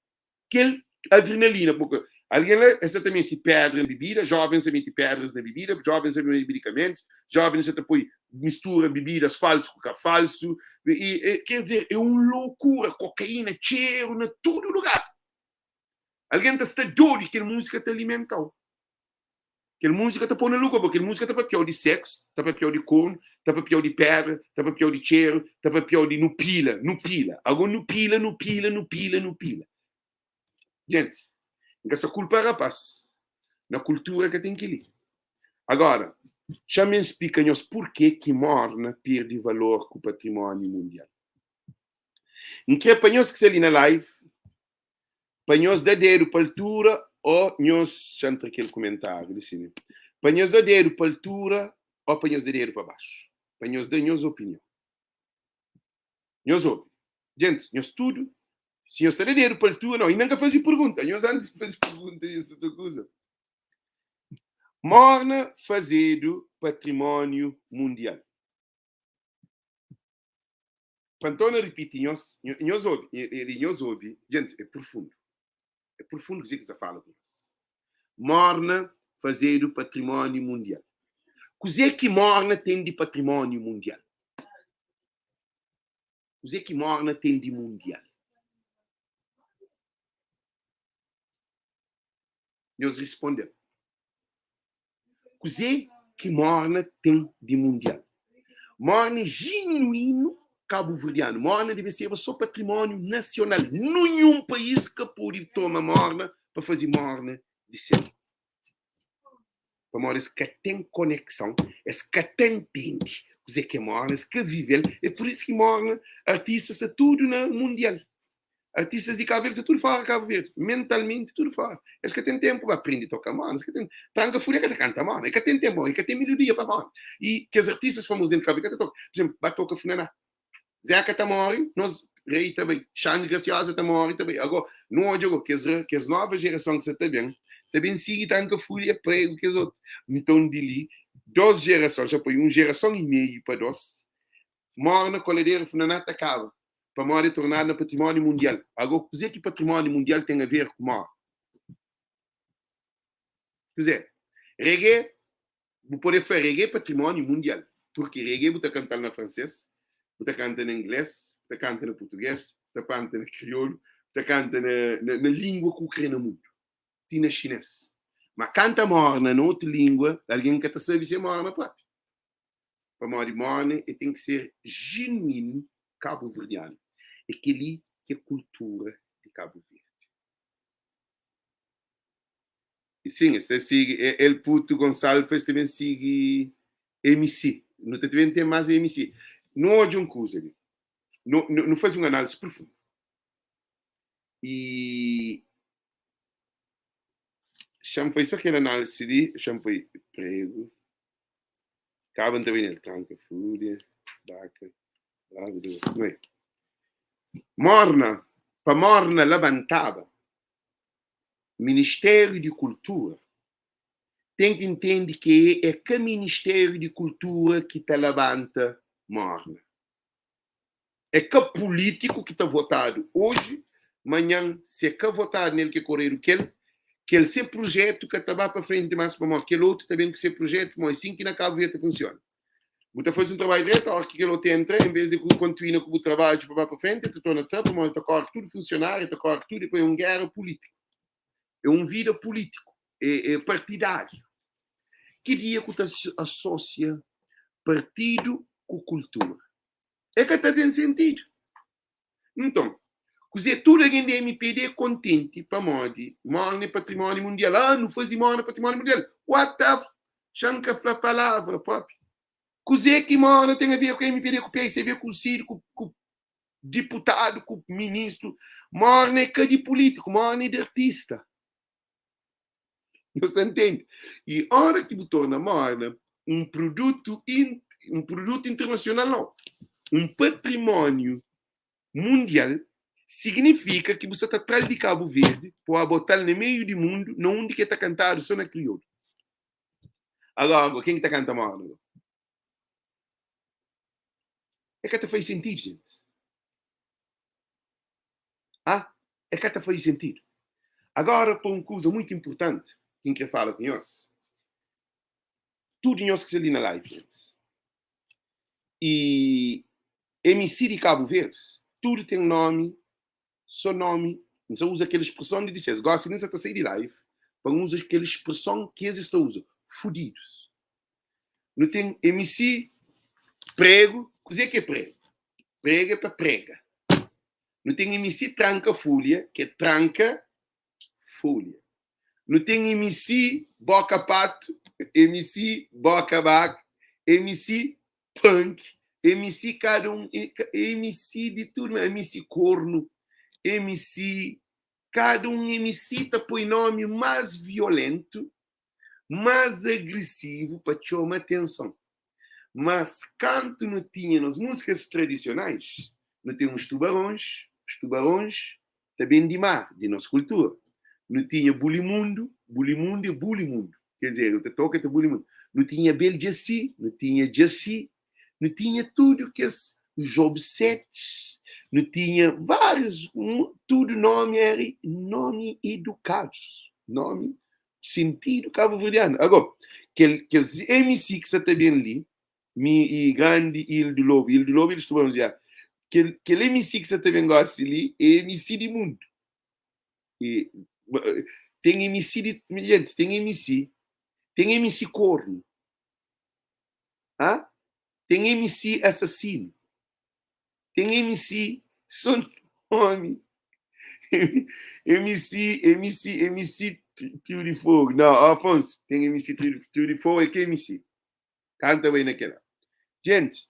kel adrenalina. Pamodi algen la es sa ta meste pedra na bibida, jovens sa mete pedras na bibida, jovens sa mete medikamentus, jovens sa ta poi mistura bibidas falsu ku ka falsu. I, e, ker dizer, é un lokura, kokaína, txeru na tudu lugar. Algen ta sta dodu i kel múzika ta alimenta-u. Kel múzika ta pô na luka, bo. Kel múzika ta papiau di seksu, ta papiau di kornu, ta papiau di pedra, ta papiau di txeru, ta papiau di nu pila, nu pila. Ago nu pila, nu pila, nu pila, nu pila. Gentis, N ka sta kulpa rapás. Na kultura ka ten kel-li. Agora, xa-m N splika nhos purkê ki morna perde valor ku patrimóniu mundial. N kre pa nhos ki sta li na live, Pa nhos da dedu pa altura o nhos Xa ntra kel kumentariu li si Pa nhos da dedu pa altura o pa nhos da dedu pa baxu Pa nhos da nhos opinion Nhos obi Gentis, nhos tudu Si nhos ta da dedu pa altura Nau, inda N ka faze pergunta Nhos antis di faze pergunta nhos ta kuza Morna fazedu patrimoniu mundial. Pa N torna ripiti nhos, nhos obi, li nhos obi, gentis, é profundu. É profundu kuzê ki N sta fala ku nhos. Morna fazedu patrimóniu mundial. Kuzê ki morna ten di patrimóniu mundial? Kuzê ki morna ten di mundial? Nhos responde-m. Kuzê ki morna ten di mundial? Morna é jinuínu kabuverdianu. Morna debe seba sô patrimóniu nasional. Ninhun país ka pode toma morna pa faze morna di sel. Pamodi es ka ten konekson, es ka ta ntende kuzê ki é morna, es ka vive-l. É pur isu ki morna, artistas sta tudu na mundial. Artistas di Cabo Verde sta tudu fora Cabo Verde, mentalmenti tudu fora. Es ka ten tempu pa aprende toka morna, es ka ten. Tranka Fulha ka ta kanta morna, e ka ten tempu, e ka ten melodia pa morna. E kes artistas famosos dentru di Cabo Verde ka ta toka. Por exemplo, ba toka Funaná. Zeca ta morre, nos rei ta bai. Xande Graciosa ta morre, ta bai. Ago, nu odja ago, kes, kes nova gerason ki sa ta ben, ta ben sigi Tranka Fulha, Prego, kes otu. Nton, di li, dos gerason, xa poi un gerason e meiu pa dos, morna, koladera, Funaná ta kaba. Pamodi é tornadu na patrimóniu mundial. Agó, kuzê ki patrimóniu mundial ten a ver ku morti? Kuzê? Reggae, bu pode fla reggae é patrimóniu mundial, purki reggae bu ta kanta-l na fransês, bu ta kanta na inglês, bu ta kanta na purtugês, bu ta kanta na kriolu, bu ta kanta na, na, na língua ku kre na mundu, ti na xinês. Ma kanta morna na otu língua, algen ka ta sabe si é morna própi. Pamodi morna e ten ki ser jinuínu kabuverdianu. É kel-li ki é kultura di Kabu Verdi. E sin, es ta sigi El Puto Gonçalo fla es ta ben sigi MC. Nu ta ben ten más MC. Nu odja un kuza li. Nu, nu faze un análise profundu. E xa-m faze só kel análise li, xa-m poi pregu. Kaba N ta bai nel. Tranka fulha, baka, lagu di Nué. Morna, pa morna labantaba, Ministériu di Kultura ten ki ntende ke é ka Ministériu di Kultura ki ta labanta morna. É ka pulítiku ki ta votadu oji, manhan, si é ka votadu nel ke koredu kel, kel se prujetu ka ta ba pa frenti mas pamodi kel otu ta ben ku se prujetu pamodi é sin ki na Kabu Verdi ta funsiona. Bu ta faze un trabadju dretu, óras ki kel otu entra, en vez di ku kontinua ku bu trabadju pa ba pa frenti, el ta torna tra pamodi el ta kore tudu funsionáriu, el ta kore tudu, e poi un géra pulítiku. É un vida pulítiku, é é partidáriu. Ki dia ku ta asosia partidu ku kultura? É ka ta ten sentidu. Nton, kuzê? Tudu algen di MPD é kontenti pamodi Morna é patrimóniu mundial. Ah, nu faze Morna patrimóniu mundial. What the f... Xa-m ka fla palavra própi. Kuzê ki Morna ten a ver ku MPD, ku PSV, ku CID, ku, ku diputadu, ku ministru? Morna é ka di pulítiku, Morna é di artista. Nhos ta ntende? I ora ki bu torna morna un produtu un produtu internasional nau, un patrimóniu mundial, signifika ki bu sa ta tra-l di Kabu Verdi pa bu bota-l na meiu di mundu na undi ki el ta kantadu so na kriolu. Agora, ken ki ta kanta morna go? É ka ta faze sentidu, gentis. Ah, é ka ta faze sentidu. Agora, pa un kuza muitu inpurtanti ki N kre fala ku nhos, tudu nhos ki sta li na live, gentis, i MC di Kabu Verdi, tudu ten nomi, so nomi, N sa uza kel spreson di di ses, gosi li N sa ta sai di live pa N uza kel spreson ki es sta uza, fudidus. Nu ten MC Prego, kuzê ki é prego? Prego é pa prega. Nu ten MC Tranka Fulha, ki é tranka folha. Nu ten MC Boka Pato, MC Boka Baka, MC Punk, MC kada un, MC di tudu, MC Kornu, MC kada un MC ta poi nomi más violentu, más agresivu pa txoma atenson. Mas kantu nu tinha nos múzikas tradisionais, nu ten os tubarons, os tubarons ta ben di mar, di nos kultura. Nu tinha bulimundu, bulimundu é buli mundu, ker dizer, el ta toka, el ta buli mundu. Nu tinha Abel Djassi, nu tinha Djassi, nu tinha tudu kes os obsetes, nu tinha várius, tudu nomi era nomi edukadus, nomi sentidu kabuverdianu. Agó, kel kes MC ki sa ta ben li, mi i grandi Ildo Lobo, Ildo Lobo e dos Tubarões, ya. Kel, kel MC ki sa ta ben gosi li é MC di mundu. E, ten MC di, gente, ten MC, ten MC kornu. Hã? Ten MC assassino. Ten MC só nome. MC, MC, MC Trio de Fogo. Não, Afonso, tem MC Trio, Trio de Fogo, é que MC? Canta bem naquela. Gente,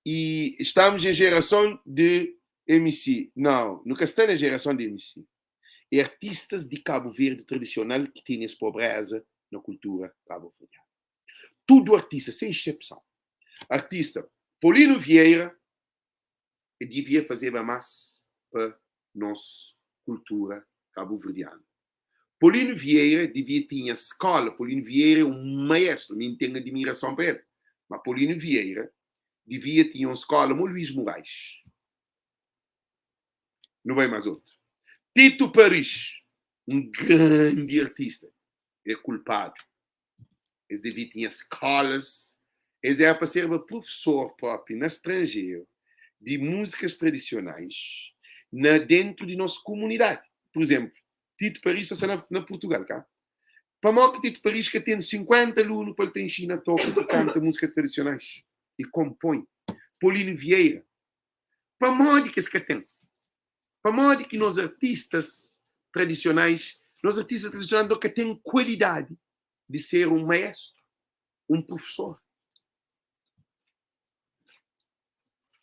e estamos em geração de MC. Não, nunca está na geração de MC. É artistas de Cabo Verde tradicional que têm essa pobreza na cultura cabo-verdiana. Tudo artista, sem exceção. Artista Paulino Vieira devia fazer mais para nossa cultura cabo-verdiana. Paulino Vieira devia tinha escola. Paulino Vieira é um maestro, mim tenho admiração para ele. Mas Paulino Vieira devia tinha uma escola, como Luís Moraes. Não vai mais outro. Tito Paris, um grande artista, é culpado. Eles devia tinha escolas. Eles era para ser professor próprio no estrangeiro de músicas tradicionais na dentro de nossa comunidade. Por exemplo, Tito Paris está na, na Portugal, cá. Para maior que Tito Paris que tem 50 alunos para ele ter em China toca e canta músicas tradicionais e compõe. Paulino Vieira. Para modo que esse que tem. Para modo que nós artistas tradicionais, nós artistas tradicionais nunca têm qualidade de ser um maestro, um professor.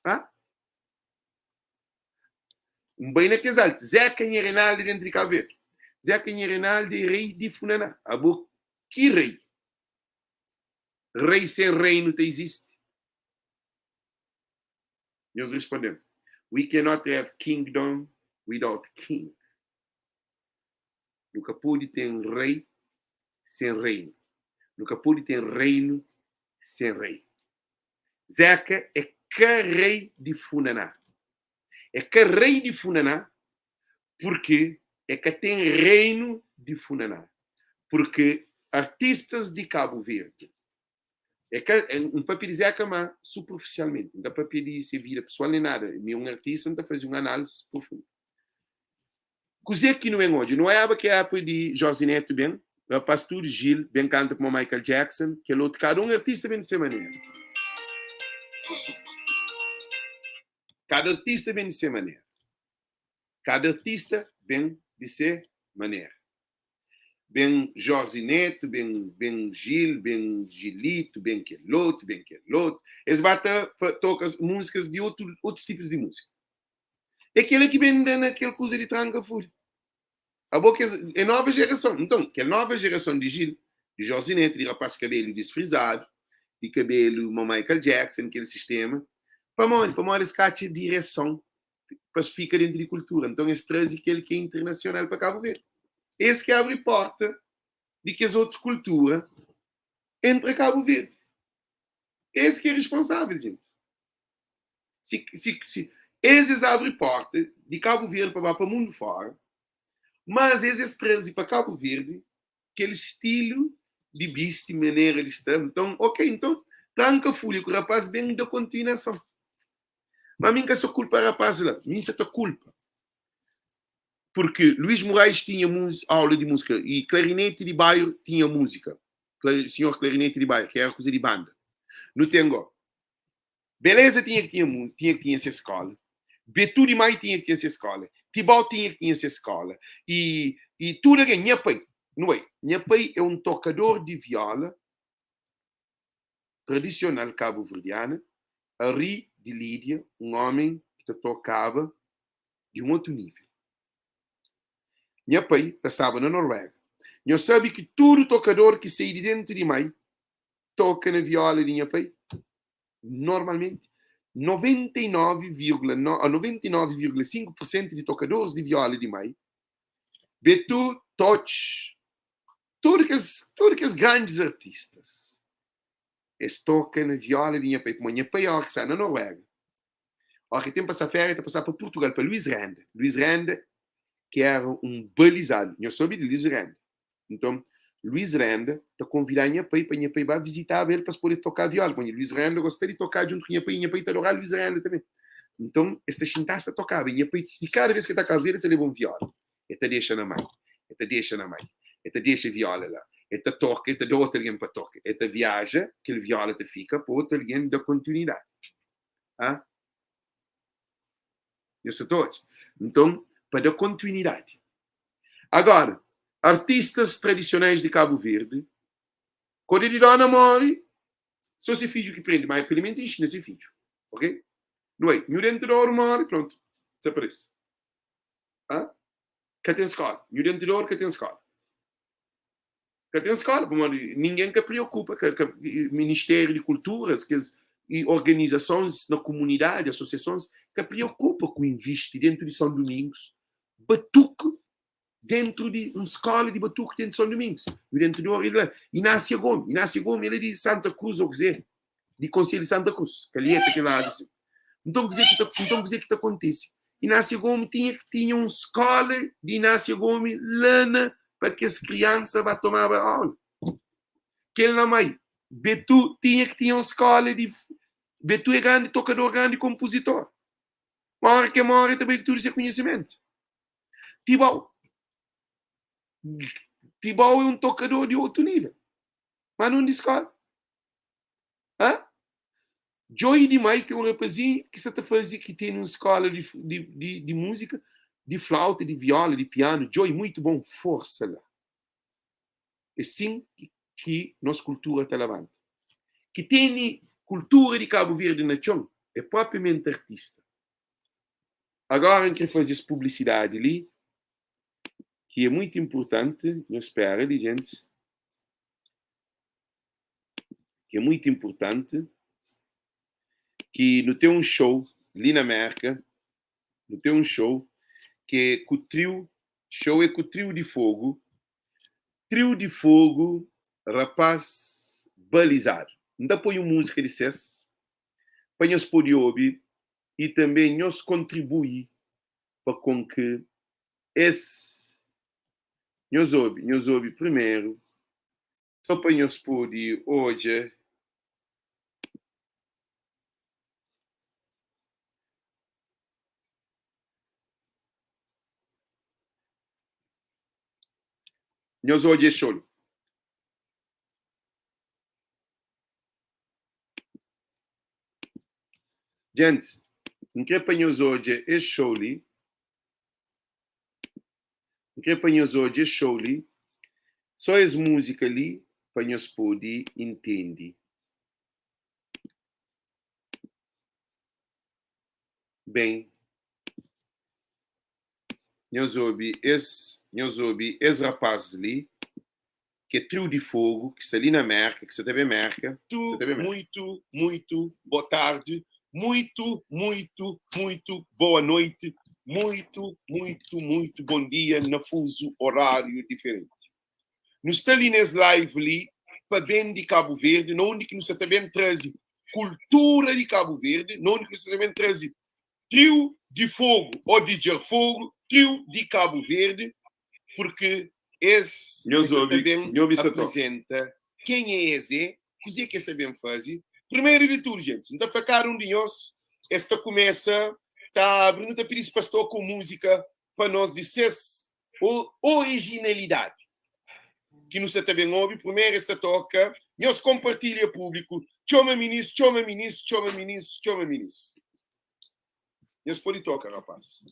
Hã? Um bem naqueles altos. Zé Canha Reinaldo dentro de Cabo Verde. Zé Canha Reinaldo é rei de Funaná. Abo, que rei? Rei sem reino te existe. Nós respondemos: We cannot have kingdom without king. Nunca pode ter rei sem reino. Nunca pode ter reino sem rei. Zeca é que rei de Funaná. É que rei de Funaná porque é que tem reino de Funaná. Porque artistas de Cabo Verde é que um papel de Zeca, mas superficialmente, não dá para pedir se vida pessoal nem nada. Um artista não está fazendo uma análise profunda. Coisa que não é hoje, não é que é de Jorge Neto bem, rapaz tudo Gil, bem canta como Michael Jackson, que é outro cada um artista bem de sua maneira. Cada artista bem de sua maneira. Cada artista bem de sua maneira. Bem Jorge Neto, bem, bem Gil, bem Gilito, bem Queloto, bem Queloto. Eles batem, tocam músicas de outro, outros tipos de música. É aquele que vem naquele coisa de tranca-folha. A boca é nova geração. Então, que é nova geração de Gil, de Jorge Neto, de rapaz cabelo desfrisado, de cabelo Michael Jackson, aquele sistema. Para onde? Para onde esse de direção para fica dentro de cultura. Então, esse traz aquele que é internacional para Cabo Verde. Esse que abre porta de que as outras culturas entre Cabo Verde. Esse que é responsável, gente. Se, se, se, esses abrem porta de Cabo Verde para para o mundo fora, mas esses trazem para Cabo Verde aquele estilo de vista e maneira de estar. Então, ok, então, tranca a folha que o rapaz vem da continuação. Mas mim que só culpa rapaz lá, mim só culpa. Porque Luís Moraes tinha aula de música e clarinete de bairro tinha música. Senhor clarinete de bairro, que era coisa de banda. No Tengo. Beleza tinha que tinha, tinha que tinha essa escola. Betu de Mai tinha que tinha essa escola. Tibau tinha que tinha essa escola. E, e tudo aqui, minha pai, não é? Minha pai é um tocador de viola tradicional cabo-verdiana, Ari de Lídia, um homem que tocava de um outro nível. Minha pai passava na Noruega. Eu sabe que todo tocador que sai de dentro de mãe toca na viola de minha pai. Normalmente, 99,5% de tocadores de viola de mãe, Betu, Toch, todos que todos que grandes artistas, eles tocam na viola de minha pai. Como minha pai, que está na Noruega. Ó, que tem que passar férias, tem que passar para Portugal, para Luís Renda. Luís Renda, que era um balizado. Eu soube de Luís Renda. Então, Luís Renda está convidando minha pai para minha pai vai visitar ele para poder tocar viola. Bom, Luís Renda gosta de tocar junto com minha pai, minha pai está adorar Luís Renda também. Nton, es ta xintaba, es ta tokaba. I nha pai, i kada bês ki el ta kaba el ta leba un viola. El ta dexa na mai, el ta dexa na mai, el ta dexa viola la. El ta toka, el ta da otu algen pa toka. El ta viaja, kel viola ta fika pa otu algen da kontinuidadi. Ha? Nhos sa ta odja? Nton, pa da kontinuidadi. Agora, artistas tradisionais di Kabu Verdi, kode di dona more, so se fidju ki prende, ma pelo menos inxina se fidju. Ok? Não é? Nhu dente de ouro morre, pronto, desaparece. Hã? Ka ten skola. Nhu dente de ouro ka ten skola. Ka ten skola, pamodi ningen ka preokupa, ka, ka, Ministério di Kulturas, kes e organizasons na komunidadi, asosiasons, ka preokupa ku invisti dentu di São Domingos, batuku dentru di un skola di batuku dentru di São Domingos, e dentru di Ouro la. Inácia Gomes, Inácia Gomes el é di Santa Cruz ou kuzê, di Konselhu di Santa Cruz, Calheta kel ladu si. Nton kuzê ki ta, nton kuzê ki ta kontise? Inácia Gomes tinha ki tinha un skola di Inácia Gomes la na pa kes kriansa ba tomaba aula. Kel na mai, Betu tinha ki tinha un skola di Betu é grandi tokador, grandi konpuzitor. Ma ora ke more ta bai ku tudu se konhisimentu. Tibau. Tibau é un tokador di otu nível. Ma nun di skola. Hã? Joey di Mai, ki é un rapazinhu ki sta ta faze, ki tene un skola di, di, di, di múzika, di flauta, di viola, di pianu. Joey, muito bom, forsa la. É sin ki, ki nos kultura ta labanta. Ki tene kultura di Kabu Verdi na txon é propriamenti artista. Agora N kre faze es publisidadi li, ki é muito inpurtanti, nhos spera li, gentis. Ki é muito inpurtanti, ki nu ten un show li na Merka, nu ten un show ki é ku triu, show é ku Triu di Fogu, Triu di Fogu, rapaz balizadu. N ta poi un múzika di ses pa nhos pode obi i tanbe nhos kontribui pa kon ki es nhos obi nhos obi primeru so pa nhos pode odja nhos odja es xou li. Gentis, N kre pa nhos odja es show li. N kre pa nhos odja es show li. Só es múzika li pa nhos pode intende. Ben, nhos obi es, nhos obi es rapaz li. Ki é Trio di Fogo, ki sta li na Merka, ki sta ta ben Merka, sta ta ben Merka. Muito, muito boa tarde, muito, muito, muito boa noite, muito, muito, muito bom dia na fuzu horário diferente. Nu sta li nes live li pa ben di Cabo Verde, na undi ki nu sta ta ben traze kultura di Cabo Verde, na undi ki nu sta ta ben traze Trio di Fogo ou di Djarfogo, Trio di Cabo Verde, purki es Nhos es sa ta obi, ben nho obi sa toka. aprizenta kenha es é, kuzê ki es sa ben faze. Primeru di tudu, gentis, N ta fla kada un di nhos, es ta kumesa ta abri, nu ta pidi-s pa es toka un múzika pa nos di ses orijinalidadi ki nu sa ta ben obi. Primeru es ta toka, nhos konpartilha públiku, txoma minis, txoma minis, txoma minis, txoma minis. Nhos pode toka, rapaz.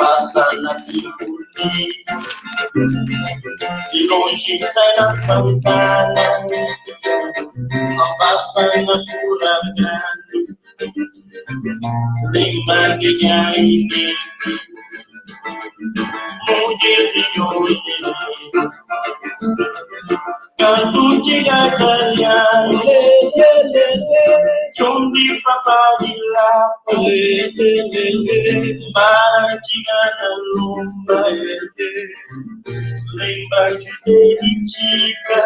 Pasa na Tivoli Di lonji sai na Santana Pasa na Curral Grande Lembra di nha Inês Mudjer di Nhô Kantu txiga italianu Txon di papa di lapa Para txiga na lomba Lembra José di Txica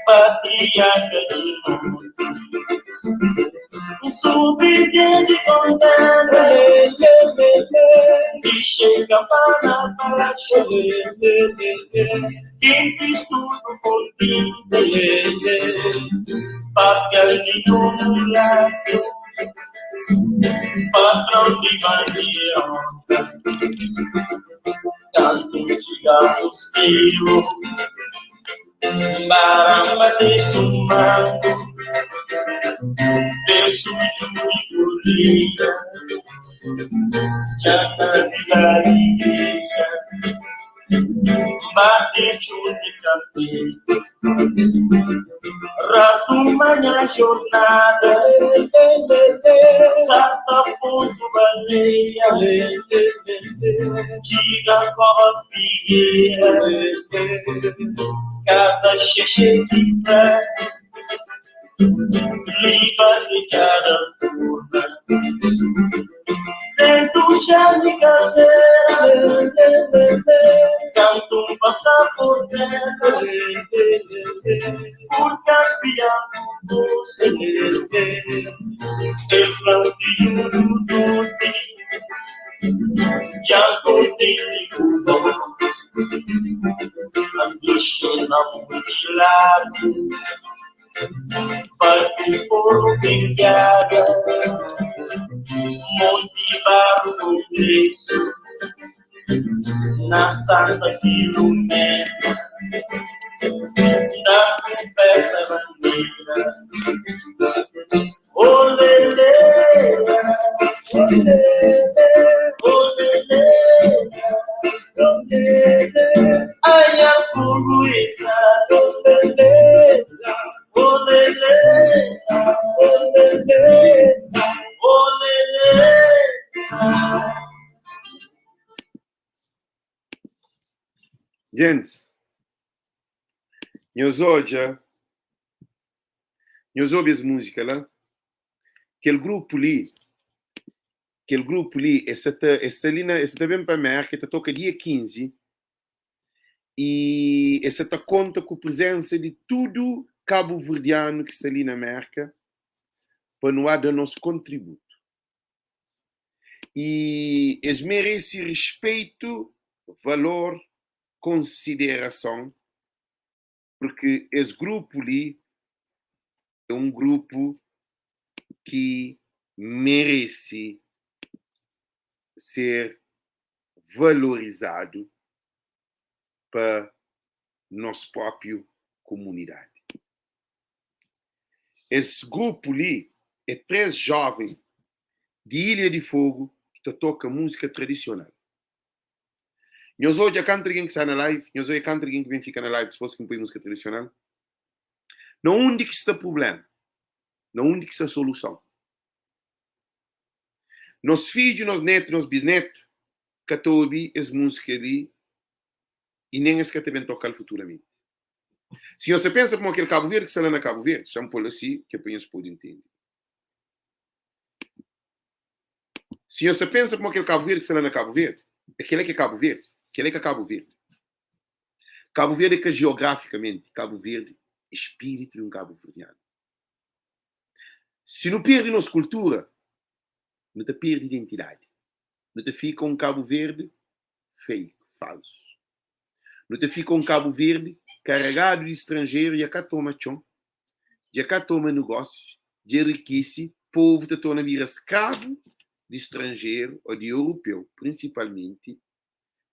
Patriarca di monti Subi di contente Dixe campana baixo Gentis tudu kontente Papia di un ladu Patrão di bandeirota Kantu txiga Musteru Baramba de sumangu Bersu di kulia Txata di la igreja Bate txon di kafé Ratuma nha jornada Sarta pontu baleia Txiga Kova Figueira Kaza Xexé di Prata Riba di kada furna Dentu xel di kaldera Kantu N pasa por dentru Purka spia ku gosi El fla-m fidju du duti Dja N kontenti ku bo N dixe na monti ladu Bate forru penteada Monti baru kongresu Na Santa Filomena Da ku festa bandera Olele, olele, olele Ai, a Luísa, olele, olele, olele, olele. Gentis, nhos odja, nhos obi es múzika la? Kel grupu li, kel grupu li, es sa ta, es sta li na, es sa ta ben pa Mérka, e ta toka dia 15, i es sa ta konta ku prizensa di tudu kabuverdianu ki sta li na Mérka pa nu ba da nos kontributu. I es merese rispeitu, valor, konsiderason, purki es grupu li é un grupu ki merese ser valorizadu pa nos própi komunidadi. Es grupu li é 3 jóven di Ilha di Fogu ki ta toka múzika tradisional. Nhos odja kantu algen ki sta na live, nhos odja kantu algen ki ben fika na live dipôs ki N poi múzika tradisional. Na undi ki sta prubléma? Na undi ki sta soluson? Nos fidju, nos nétu, nos bisnétu ka ta obi es múzika li i nen es ka ta ben toka-l futuramenti. Si nhos ta pensa pamodi kel Kabu Verdi ki sta la na Kabu Verdi, xa-m pô-l asi ki é pa nhos pode ntende. Si nhos ta pensa pamodi kel Kabu Verdi ki sta la na Kabu Verdi, é kel-la ki é Kabu Verdi, kel-la é ka Kabu Verdi. Kabu Verdi é ka jeografikamenti, Kabu Verdi é spiritu di un kabuverdianu. Si nu perde nos kultura, nu ta perde identidadi. Nu ta fika un Kabu Verdi fake, falsu. Nu ta fika un Kabu Verdi karegadu di stranjeru dja ka toma txon, dja ka toma nugósiu, dja rikise, povu ta torna bira skravu di stranjeru ô di europeu, prinsipalmenti,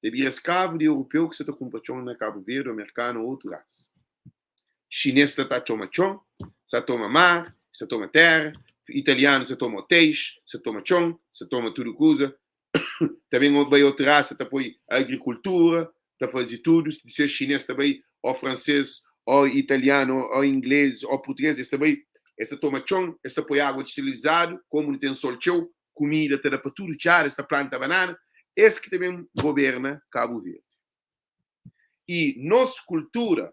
ta bira skravu di europeu ki sa ta kunpra txon na Kabu Verdi ô merkanu ô otu rasa. Xinês sa ta txoma txon, sa toma mar, sa toma téra, italianu sa toma otéis, sa toma txon, sa toma tudu kuza. Ta ben bai otu rasa ta poi agrikultura, ta faze tudu, di ser xinês ta bai, ô fransês, ô italianu, ô inglês, ô purtugês, es ta bai, es ta toma txon, es ta poi água distilizadu, komu nu ten sol txeu, kumida ta da pa tudu txada, es ta planta banana, es ki ta ben goberna Kabu Verdi. I nos kultura,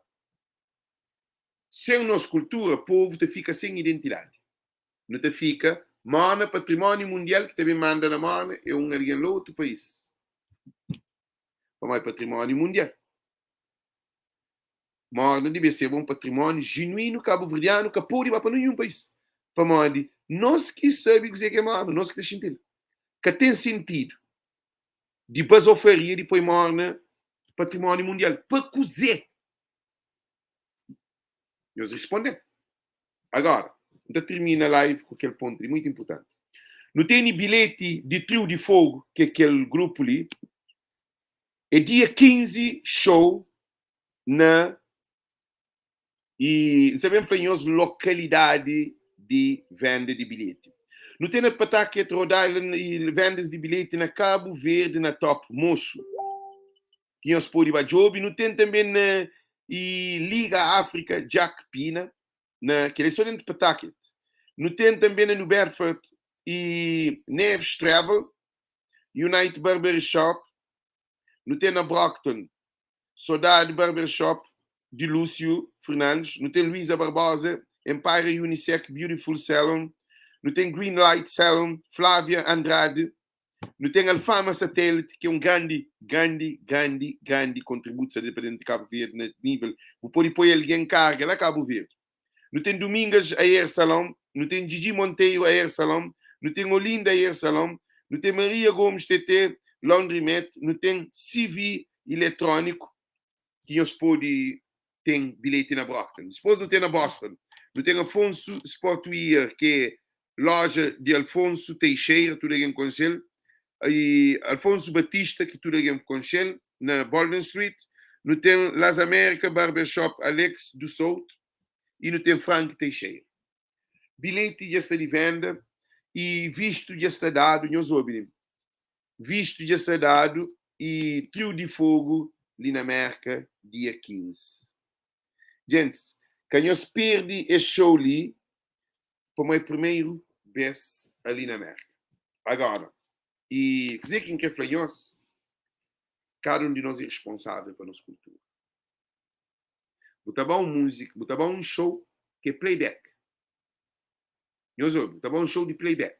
sen nos kultura, povu ta fika sen identidadi. Nu ta fika mona patrimóniu mundial ki ta ben manda na mona é un algen la otu país. Pamodi patrimóniu mundial. Morna debe ser un patrimóniu jinuínu kabuverdianu ka pode ba pa ninhun país. Pamodi nos ki sabe kuzê ki é morna, nos ki ta xinti-l. Ka ten sentidu di bazofaria di poi morna patrimóniu mundial. Pa kuzê? Nhos responde-m. Agora, N ta tirmina live ku kel pontu li, muitu inpurtanti. Nu tene bilheti di Trio di Fogo, ki é kel grupu li. É dia 15 show na i N sa ben fla nhos lokalidadi di venda di bilheti. Nu ten na Pawtucket, Rhode Island i vendas di bilheti na Kabu Verdi na Top Moxu ki nhos pode ba djobe. Nu ten tanbe na i Liga Áfrika Jack Pina na kel é so dentu Pawtucket. Nu ten tanbe na New Bedford i Neves Travel Unite Barber Shop, nu ten na Brockton, Sodade Barber Shop di Lúcio Fernandes, nu ten Luísa Barbosa, Empire Unisec Beautiful Salon, nu ten Green Light Salon, Flávia Andrade, nu ten Alfama Satélite, ki é un grandi, grandi, grandi, grandi kontributu sa pa dentu di Kabu Verdi na nível, bu pode poi algen karga la Kabu Verdi. Nu ten Domingas Hair Salon, nu ten Gigi Monteiro Hair Salon, nu ten Olinda Hair Salon, nu ten Maria Gomes TT Laundromat, nu ten CV Eletrónico, ki nhos pode ten bilheti na Brockton. Dipôs nu ten na Boston, nu ten Afonso Sportwear, ki é loja di Alfonso Teixeira, tudu algen konxe-l, i Alfonso Batista, ki tudu algen konxe-l, na Bolden Street. Nu ten Las América Barber Shop Alex do Souto i nu ten Frank Teixeira. Bilheti dja sta di venda i vistu dja sta dadu, nhos obi li, vistu dja sta dadu i Trio di Fogo li na Merka dia 15. Gentis, ka nhos perde es show li pamodi é primeru bes ali na Merka. Agora, i kuzê ki N kre fla nhos, kada un di nos é responsável pa nos kultura. Bu ta ba un múzika, bu ta ba un show ki é playback. Nhos obi, bu ta ba un show di playback.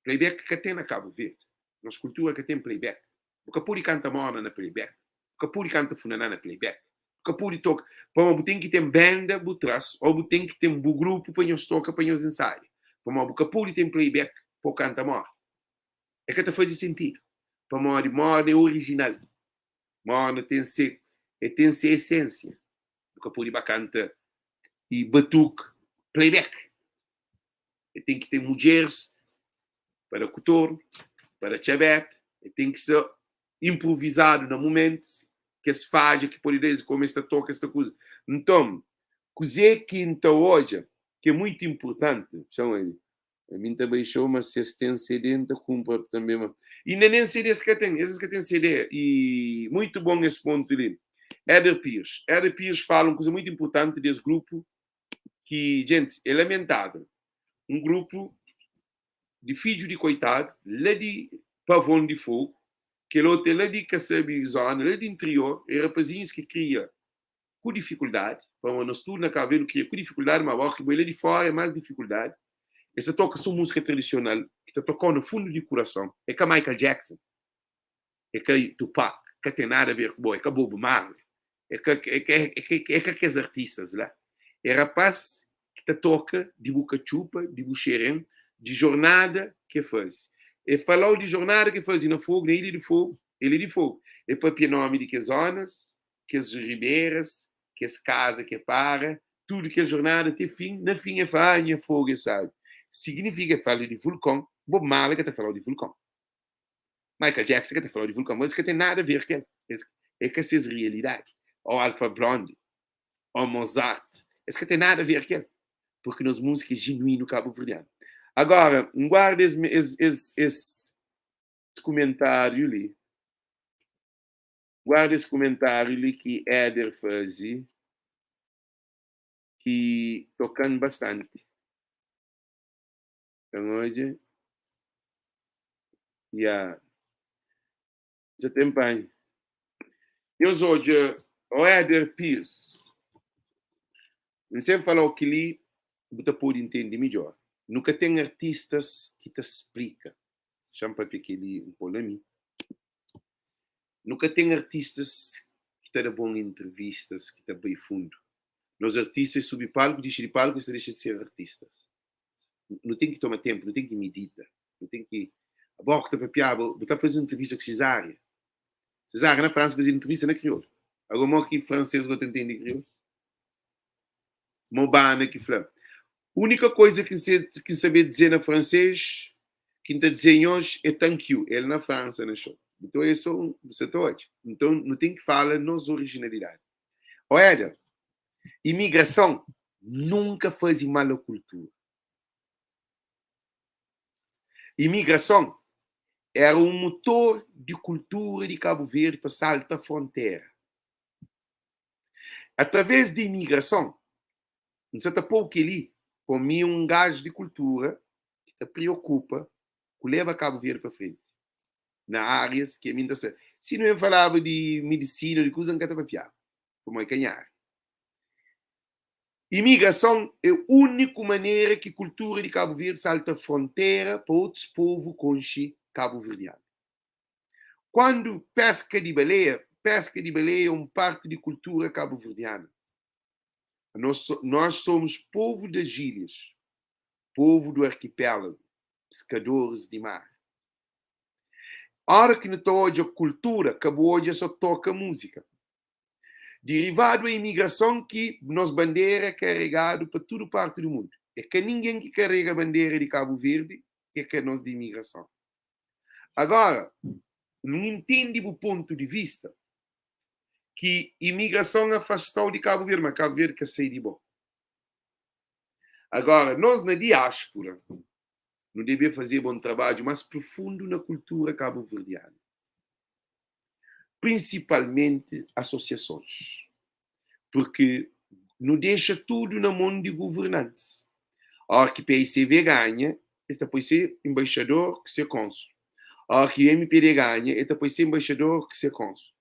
Playback ka ten na Kabu Verdi. Nos kultura ka ten playback. Bu ka pode kanta morna na playback. Bu ka pode kanta funaná na playback. Bu ka pode toka. Pamodi bu ten ki ten benda bu tras ô bu ten ki ten bu grupu pa nhos toka, pa nhos ensaia. Pamodi bu ka pode ten playback pa bu kanta morna. É ka ta faze sentidu. Pamodi morna é orijinal. Morna ten se, é ten se esênsia. Bu ka pode ba kanta i batuke playback. E ten ki ten mudjeris pa da kutoru, pa da txabeta, e ten ki ser inprovizadu na mumentus, kes fadja ki pode da es, komu es ta toka, es ta kuza. Nton, kuzê ki N ta odja ki é muitu inpurtanti, txeu el, ami N ta bai xou, ma si es ten CD N ta kunpra tanbe, ma inda nen CD es ka ten, es ka ten CD i muitu bon es pontu li. Éder Pires, Éder Pires fala un kuza muitu inpurtanti di es grupu ki, gentis, é lamentável, un grupu di fidju di koitadu la di Pavon di Fogu, kel otu é la di ka sabe zona, la di interior, é rapazinhus ki kria ku difikuldadi, pamodi nos tudu na Kabu Verdi nu kria ku difikuldadi, ma óki bo é la di fora é más difikuldadi, es ta toka so múzika tradisional ki ta toka-u na fundu di kurason, é ka Michael Jackson, é ka Tupac, ka ten nada a ver ku bo, é ka Bob Marley, é ka é ka é ka é ka kes artistas la, é rapaz ki ta toka di bu katxupa, di bu xerén, di jornada ki e faze. E fala-u di jornada ki e faze na Fogu, na Ilha di Fogu, el é di Fogu, e papia nomi di kes zonas, kes riberas, kes kaza ki e para, tudu kel jornada te fin, na fin e fla, ah, nha Fogu é sabi. Signifika e fala di vulkon, Bob Marley ka ta fala-u di vulkon. Michael Jackson ka ta fala-u di vulkon, mas es ka ten nada a ver ku el, es é ka ses realidadi. Ou Alpha Blondy, ou Mozart, es ka ten nada a ver ku el, porque nos múzika é jinuínu kabuverdianu. Agora, N guarda es, es, es, es. kumentáriu li. Guarda es kumentáriu li ki Éder faze ki toka-m bastanti. N odja, ya, sa ten panha. Nhos odja, ó Éder Pires, N sen fala-u kel-li, bu ta pode intende midjór. Nu ka ten artistas ki ta splika. Xa-m papia kel-li un pô na mi. Nu ka ten artistas ki ta da bon entrevistas, ki ta bai fundu. Nos artistas es subi palku, dixi di palku, es ta dexa di ser artistas. Nu ten ki toma tenpu, nu ten ki midita, nu ten ki. Abo ku ta papiaba, bu ta faze un entrevista ku Cesária. Cesária na Fransa faze entrevista na kriolu. Agora mo ki fransês go ta intende kriolu? Mo bana ki fla. Únika koiza ki N sabê dizê na fransês, ki N ta dizê nhos é thank you. El na Fransa na xou. Nton é sô un, bu sa ta odja. Nton nu ten ki fala nos orijinalidadi. Ó Éder, imigrason nunka faze mal a kultura. Imigrason éra un mutor di kultura di Kabu Verdi pa salta frontera. Através di imigrason, N sa ta pô-u kel-li pa mi é un gaju di kultura ki ta priokupa ku leba Kabu Verdi pa frenti na árias ki ami N ta sabe. Si nu ben falaba di midisina ô di kuza, N ka ta papiaba, pamodi é ka nha ária. Imigrason é úniku manera ki kultura di Kabu Verdi salta frontera pa otus povu konxe kabuverdianu. Kuandu peska di baleia, peska di baleia é un parti di kultura kabuverdiana. Nós, nós somos povo das ilhas, povo do arquipélago, pescadores de mar. Ora ki nu ta odja kultura, ka bu odja só toka múzika. Derivadu a imigrason ki nos bandera é karegadu pa tudu parti du mundu. É ka ningen ki karega bandera di Kabu Verdi ki é ka nos di imigrason. Agora, N intendi bu pontu di vista ki imigrason afasta-u di Kabu Verdi, ma Kabu Verdi ka sai di bo. Agora, nos na diáspora, nu debe fazeba un trabadju más profundu na kultura kabuverdianu, prinsipalmenti asosiasons, purki nu dexa tudu na mon di guvernantis. Óra ki paicv ganha, es ta poi se enbaixador ku se kónsul. Óra ki mpd ganha, el ta poi se enbaixador ku se kónsul.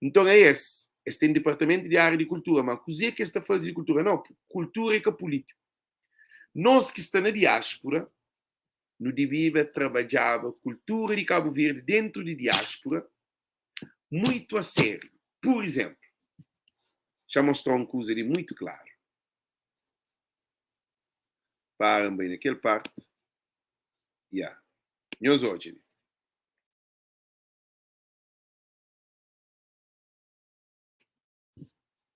Nton é es, es ten dipartamentu di ária di kultura, ma kuzê ki es ta faze di kultura? Nau, kultura é ka pulítiku. Nos ki sta na diáspura, nu dibiba trabadjaba kultura di Kabu Verdi dentu di diáspura muitu a sériu. Pur izénplu, xa mostra un kuza li muitu klaru. Para N bai na kel parti. Ya. Nhos odja li.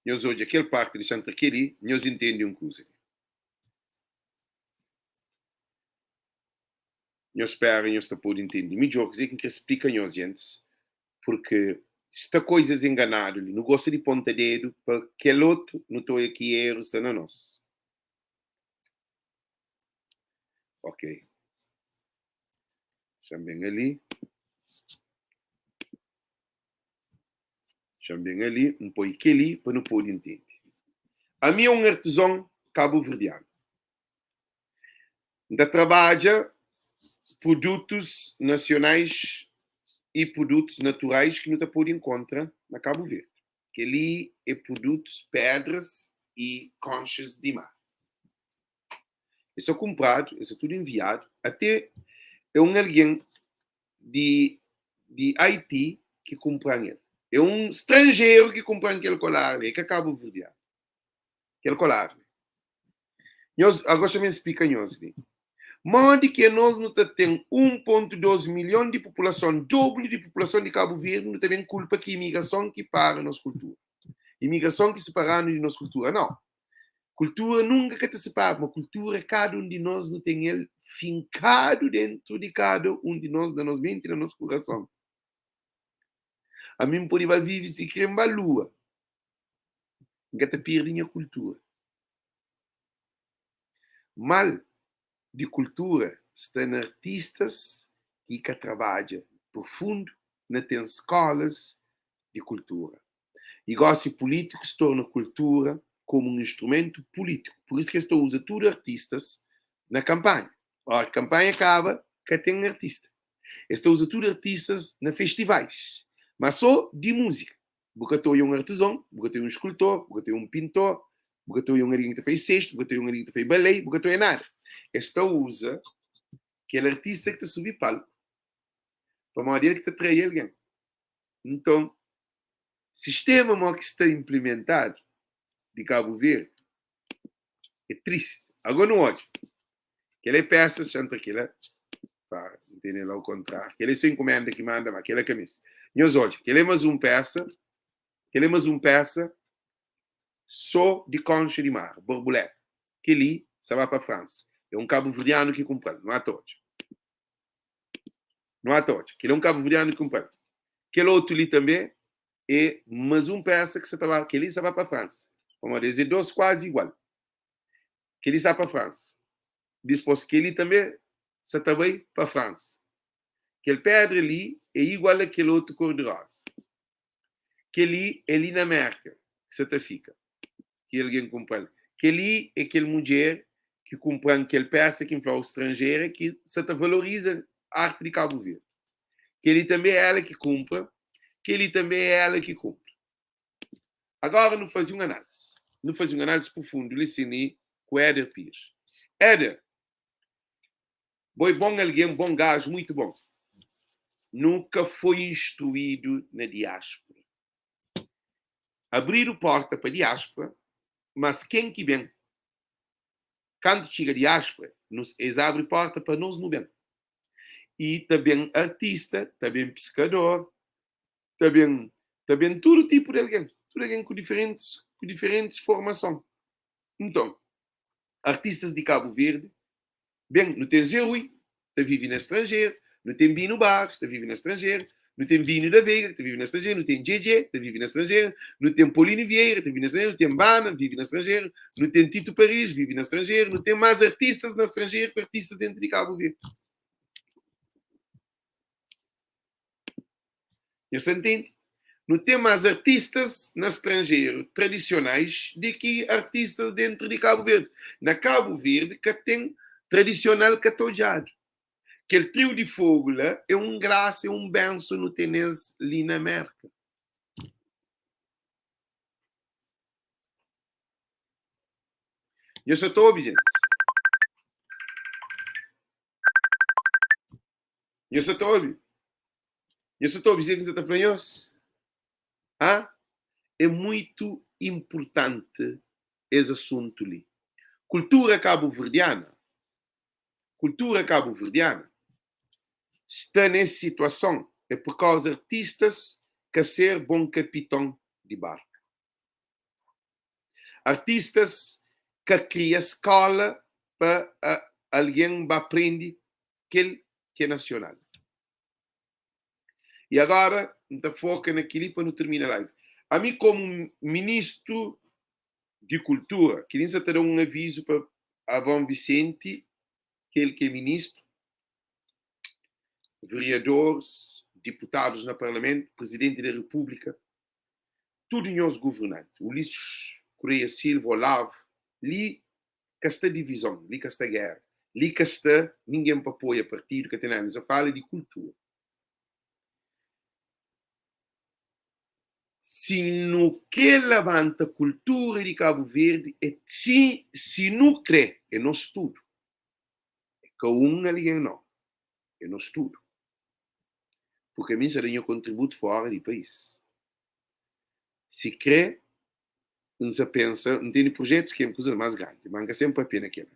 Nhos odja kel parti di Santa kel-li, nhos intende un kuza li. Nhos spera nhos ta pode intende midjór kuzê ki N krê splika nhos, gentis, purki sta koizas enganadu li. Nu gosta di ponta dedu pa kel otu, nu ta odja ki eru sta na nos. Ok. Xa-m ben ali. Xa-m ben ali, N poi kel-li pa nu pode intende. Ami é un artizon kabuverdianu. N ta trabadja produtus nasionais i produtus naturais ki nu ta pode inkontra na Kabu Verdi. Kel-li é produtus, pedras i konxas di mar. É sta kunpradu, é sta tudu enviadu, ate é un algen di di Haiti ki kunpra-m el. É un stranjeru ki kunpra-m kel kolar li, é ka kabuverdianu. Kel kolar li. Nhos, agora xa-m splika nhos li. Modi ki anos nu ta ten 1.2 milhon di populason, dobru di populason di Kabu Verdi, nu ta ben kulpa ki imigrason ki para nos kultura. Imigrason ki sipara-nu di nos kultura. Nau. Kultura nunka ka ta sipara, ma kultura kada un di nos nu ten el finkadu dentu di kada un di nos, na nos menti, na nos kurason. Ami N pode ba vive si kre N ba lua, N ka ta perde nha kultura. Mal di kultura sta na artistas ki ka trabadja. profundu na ten skolas di kultura. I gosi pulítikus torna kultura komu un instrumentu pulítiku. Pur isu ki es ta uza tudu artistas na kanpanha. Óra ki kanpanha kaba, ka ten artista. Es ta uza tudu artistas na festivais, má sô di múzika. Bu ka ta oia un artizon, bu ka ta oia un skultor, bu ka ta oia un pintor, bu ka ta oia un algen ki ta faze sestu, bu ka ta oia un algen ki ta faze balei, bu ka ta oia nada. Es ta uza kel artista ki ta subi palku, pamodi el ki ta trai algen. Nton, sistema mo ki sta inplimentadu di Kabu Verdi é tristi. Ago nu odja, kel é pesas, xa ntra kila, para, N tene la okontráriu, kel é so inkumenda ki manda, ma kel é ka meste. Nhos odja, kel é mas un pesa, kel é mas un pesa so di konxa di mar, borbuleta. Kel-li sa ba pa Fransa. É un kabuverdianu ki kunpra-l, nu ata odja. Nu ata odja. Kel-li é un kabuverdianu ki kunpra-l. Kel otu li tanbe é mas un pesa ki sa ta ba, kel-li sa ba pa Fransa. Pamodi es é dos kuazi igual. Kel-li sa pa Fransa. Dispos kel-li tanbe sa ta bai pa Fransa. Kel pedra li é igual a kel otu kor di roza. Kel-li é li na Mérka ki sa ta fika, ki algen kunpra-l. Kel-li é kel mudjer ki kunpra-m kel pésa ki N fla-u stranjera ki sa ta valoriza arti di Kabu Verdi. Kel-li tanbe é ela ki kunpra, kel-li tanbe é ela ki kunpra. Agóra nu faze un análisi, nu faze un análisi profundu li sin li ku Éder Pires. Éder, Bo é bon algen, bon gaju, muitu bon. Nu ka foi instruídu na diáspura. Abridu porta pa diáspura, mas ken ki ben? Kantu txiga diáspura, nos es abri porta pa nos nu ben. I ta ben artista, ta ben piskador, ta ben ta ben tudu tipu di algen, tudu algen ku diferentis ku diferentis formason. Nton, artistas di Kabu Verdi Ben, nu ten Zé Rui, ta vive na stranjeru, nu ten Bino Barros, ta vive na stranjeru, nu ten Vino da Veiga, ta vive na stranjeru, nu ten Djedje, ta vive na stranjeru, nu ten Paulino Vieira, ta vive na stranjeru, nu ten Bana, vive na stranjeru, nu ten Tito Paris, vive na stranjeru, nu ten más artistas na stranjeru ki artistas dentru di Kabu Verdi. Nhos ta ntende? Nu ten más artistas na stranjeru tradisionais di ki artistas dentru di Kabu Verdi. Na Kabu Verdi ka ten tradisional ka ta odjadu. Kel triu di fogu la é un grasa, é un benson nu tene-s li na Merka. Nhos sa ta obi, gentis? Nhos sa ta obi? Nhos sa ta obi kuzê ki N sa ta fla nhos? Ha? É muitu inpurtanti es asuntu li. Kultura kabuverdiana, kultura kabuverdiana sta nes situason é pur kauza artistas ka ser bon kapiton di barku. Artistas ka kria skola pa algen ba prende kel ki é nasional. I agora N ta foka na kel-li pa nu tirmina live. Ami komu ministru di kultura, kel-li N sa ta da un avizu pa Avon Vicente, kel ki é ministru, veriadoris, diputadus na parlamentu, prizidenti di repúblika, tudu nhos guvernanti, Ulisses Correia Silva, Olavo, li ka sta divizon, li ka sta gera, li ka sta ningen pa apoia partidu, ka ten nada, nu sa fala di kultura. Si nu kre labanta kultura di Kabu Verdi, é si, si nu kre, é nos tudu, é ka un algen no, é nos tudu. Purki ami N sa da nha kontributu fora di país. Si kre, N sa pensa, N tene projetus ki é kuzas más grandi, ma N ka sen papia na kela.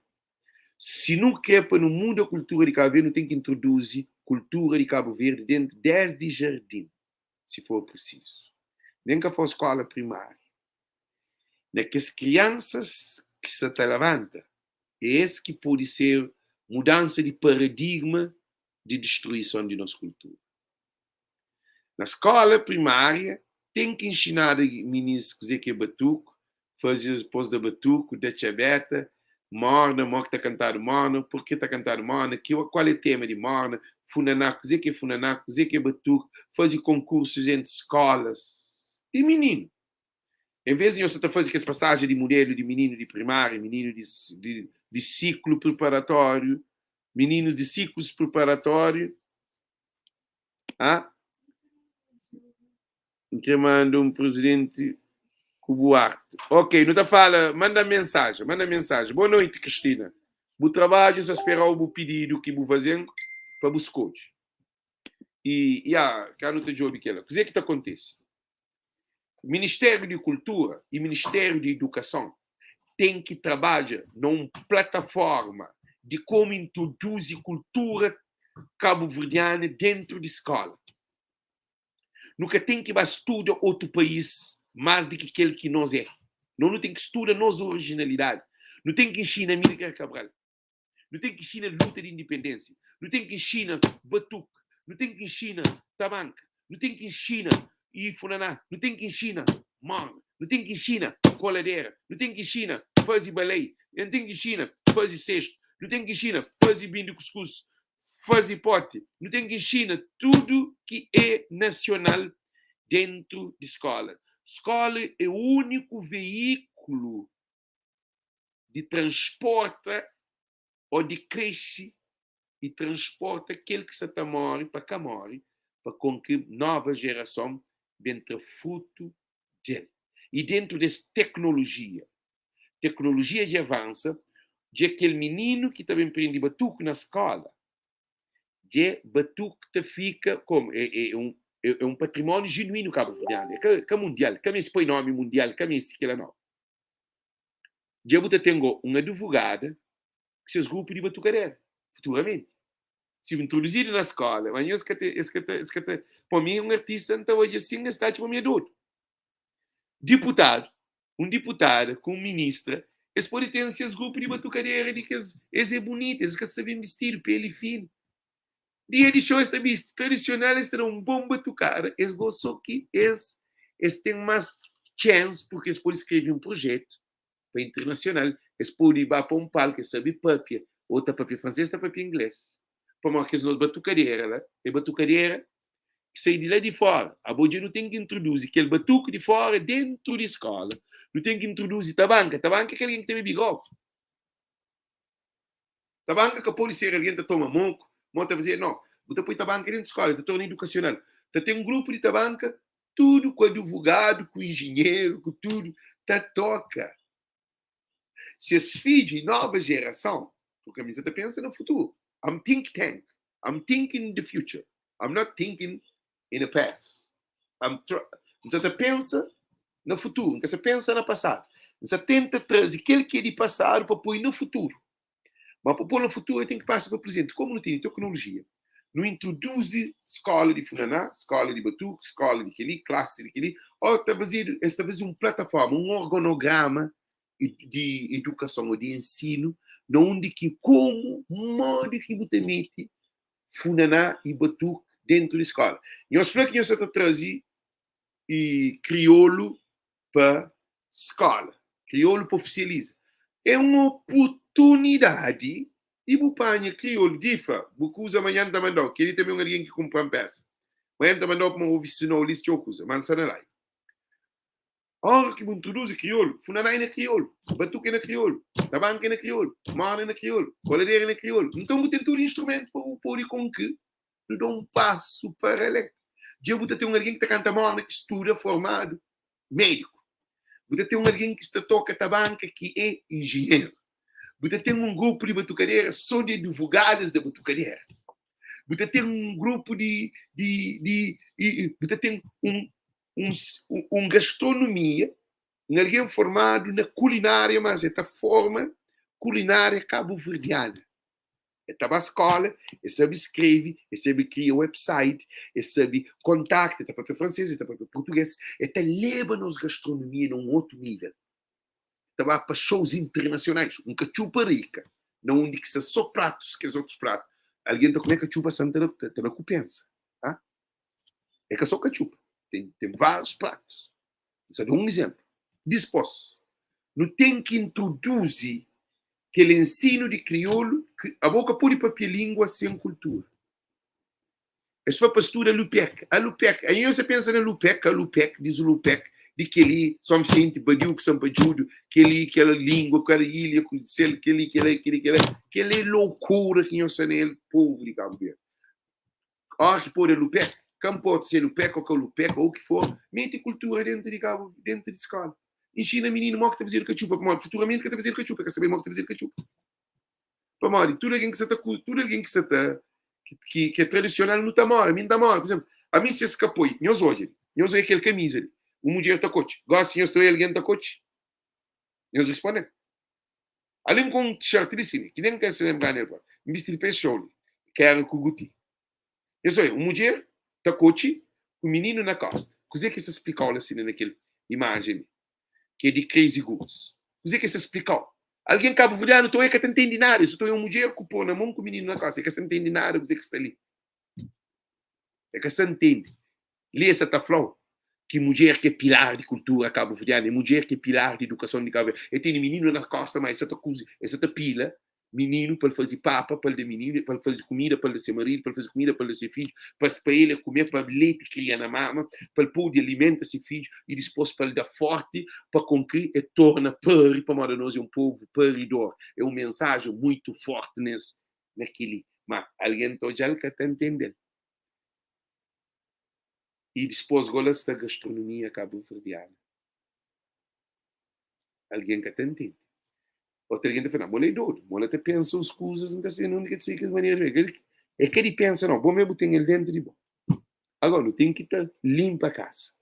Si nu kre pa nu muda kultura di Kabu Verdi, nu ten ki introduzi kultura di Kabu Verdi dentu desdi jardin, si for prisizu. Nen ka for skola primária. Na kes kriansas ki sa ta labanta, é es ki pode ser mudansa di paradigma di distruison di nos kultura. Na skóla primária ten ki inxinadu minins kuzê ki é batuku, faze pos da batuku, da txabéta, morna, mó ki ta kantadu morna, purkê ta kantadu morna, ki kual é tema di morna, Funaná, kuzê ki é funaná, kuzê ki é batuku, faze konkursus entri skólas di mininu. En vês di nhos sa ta faze kes pasajen di mudelu di mininu di primáriu, mininu di siklu priparatóriu, mininus di siklus priparatóriu, a. N kre manda un prezidenti ku bu arti. Ok, nu ta fala, manda mensajen, manda mensajen. Boa noiti, Cristina. Bu trabadju, N sta sperau bu pididu ki bu fazen pa bu skodje. I, ya, ka nu ta djobe kela. Kuzê ki ta kontise? Ministériu di Kultura i Ministériu di Idukason ten ki trabadja na un plataforma di komu introduzi kultura kabuverdiana dentru di skola. Nu ka ten ki ba studa otu país más di ki kel ki nos é. No nu ten ki studa nos orijinalidadi. Nu ten ki inxina Amílcar Cabral. Nu ten ki inxina luta di indipendénsia. Nu ten ki inxina batuku. Nu ten ki inxina tabanka. Nu ten ki inxina i funaná. Nu ten ki inxina morna. Nu ten ki inxina koladera. Nu ten ki inxina faze balei. Nu ten ki inxina faze sestu. Nu ten ki inxina faze bindi kuskus. Faze poti. Nu ten ki inxina tudu ki é nasional dentu di skóla. Skóla é úniku veíkulu di transporta ô di krese i transporta kel ki sa ta móre pa ka móre, pa kon ki nova jerason ben tra frutu del. I dentu des teknolojia, teknolojia dja avansa, dja kel mininu ki ta ben prende batuku na skóla, dja batuku ta fika komu é un é un patrimóniu jinuínu kabuverdianu, é ka ka mundial, ka meste poi nómi mundial, ka meste kila nau. Dja bu ta ten go un advogada ku ses grupu di batukaderu, futuramenti. Si bu introduzidu na skóla, ma nhos ka ta, es ka ta, es ka ta, pa mi un artista N ta odja sin, es ta atxa ma mi é dodu. Diputadu, un diputada ku un ministra, es pode ten ses grupu di batukadera di kes, es é bunitu, es ka sta ben bistidu, peli finu. Dia di xou es ta bisti tradisional, es ta da un bon batukada, es gosta so ki es es ten más chance porque es pode skrebe un projetu pa internasional, es pode ba pa un palku, es sabe papia, ou ta papia fransês, ta papia inglês. Pamodi kes nos batukadera la é batukadera ki sai di la di fora. Abo dja nu ten ki introduzi kel batuku di fora dentu di skola. Nu ten ki introduzi tabanka. Tabanka é kel algen ki ta bebi grogu. Tabanka ka pode ser algen ta toma moku, mo ta faze, no. Bu ta poi tabanka dentu skola, ta torna idukasional. Ta ten grupu di tabanka tudu ku advogadu, ku injinheru, ku tudu ta toka. Ses fidju i nova jerason, purki ami sa ta pensa na futuru. I'm think tank, I'm thinking the future, I'm not thinking in the past. I'm N sa ta pensa na futuru, N ka sa pensa na pasadu. N sa tenta traze kel ki é di pasadu pa poi na futuru. Ma pa pô na futuru, el ten ki pasa pa prezenti. Komu nu tene teknolojia, nu introduzi skóla di funaná, skóla di batuku, skóla di kel-li, klasi di kel-li, ô ta fazedu, es ta faze un plataforma, un orgonograma di idukason ô di ensinu na undi ki komu, modi ki bu ta mete funaná i batuku dentu di skóla. Nhos fla ki nhos sa ta traze i kriolu pa skóla, kriolu pa ofisializa. É un oportunidadi di bu panha kriolu. Difa, bu kuza manhan N ta manda-u. Kel-li tanbe é un algen ki kunpra-m pésa. Manhan N ta manda-u pa N obi si nau li si txeu kuza. Ma N sta na live. Óra ki bu introduzi kriolu, funaná é na kriolu, batuka é na kriolu, tabanka é na kriolu, morna é na kriolu, koladera é na kriolu. Nton bu ten tudu instrumentu pa bu pode konki nu da un pasu para alén. Dja bu ta ten un algen ki ta kanta morna ki studa, formadu, médiku. Bu ta ten un algen ki sta toka tabanka ki é injinheru. Bu ta ten un grupu di batukadera sô di advogadas da batukadera. Bu ta ten un grupu di, di, di, bu ta ten un, un, un gastronomia, un algen formadu na kulinária, mas el ta forma kulinária kabuverdiana. El ta ba skóla, el sabe skrebe, el sabe kria website, el sabe kontakta, el ta papia fransês, el ta papia purtugês, el ta leba nos gastronomia na un otu nível. El ta ba pa shows internasionais, un katxupa rika, na undi ki sta sô pratus, kes otus pratu. Algen ta kume katxupa san ta ta da ku pensa. Ha? É ka sô katxupa, ten, ten várius pratus. N sta da un izénplu. Dispôs, nu ten ki introduzi kel ensinu di kriolu ki abo ka pode papia lingua sen kultura. Es fla pa studa Alupec. Alupec. Aí você pensa na Alupec, Alupec, diz o Lupec, de aquele São Vicente, Badiu, São Pajudo, aquele, aquela língua, aquela ilha, aquele, aquele, aquele, aquele, aquele loucura que nós nele, povo de Cabo Verde. Ora que pôr Alupec, quem pode ser Lupec ou Calupec ou o que for, mete cultura dentro de Cabo, dentro de escola. Ensina menino mo que tá fazer cachupa, futuramente que tá fazer cachupa, quer saber mo que tá fazer cachupa. Pamodi tudu algen ki sa ta tudu algen ki sa ta ki, ki é tradisional nu ta mora, mi N ta mora. Por exemplo, ami si es ka poi, nhos odja li, nhos odja kel kamiza li, un mudjer ta kotxi. Gosi nhos ta odja algen ta kotxi? Nhos responde-m. Alén ku un t-shirt li si li, ki nen ka se lenbra nel propi. N bisti li pa es show li, ki éra ku Guti. Nhos odja, un mudjer ta kotxi ku mininu na kosta. Kuzê ki es ta splika-u la si na kel imajen li, ki é di Crazy Goods? Kuzê ki es ta splika-u? Algen kabuverdianu ta odja ka ta ntende nada. Es ta odja un mudjer ku pó na mon ku mininu na kosta, e ka sa ntende nada kuzê ki sta li. E ka sa ntende. Li es sa ta fla-u ki mudjer ki é pilar di kultura kabuverdianu, é mudjer ki é pilar di idukason di Kabu Verdi. E tene mininu na kosta, ma e sa ta kuzi, e sa ta pila mininu pa el faze papa, pa el da mininu, pa el faze kumida, pa el da se maridu, pa el faze kumida, pa el da se fidju, pa pa el e kume, pa leti kria na mama, pa el pode alimenta se fidju i dispôs pa el da forti pa konkri e torna pari, pamodi anos é un povu paridor. É un mensajen muitu forti nes na kili, ma algen ta odja-l ka ta ntende-l. I dispôs gola sta gastronomia kabuverdiana. Algen ka ta ntende. Otu algen ta fla, Mola é dodu, mola ta pensa uns kuzas, N ka sabe undi ki el ta sai kes manera li. Kel é ka di pensa nau, bo mé bu ten el dentu di bo. Agora, nu ten ki ta linpa kasa.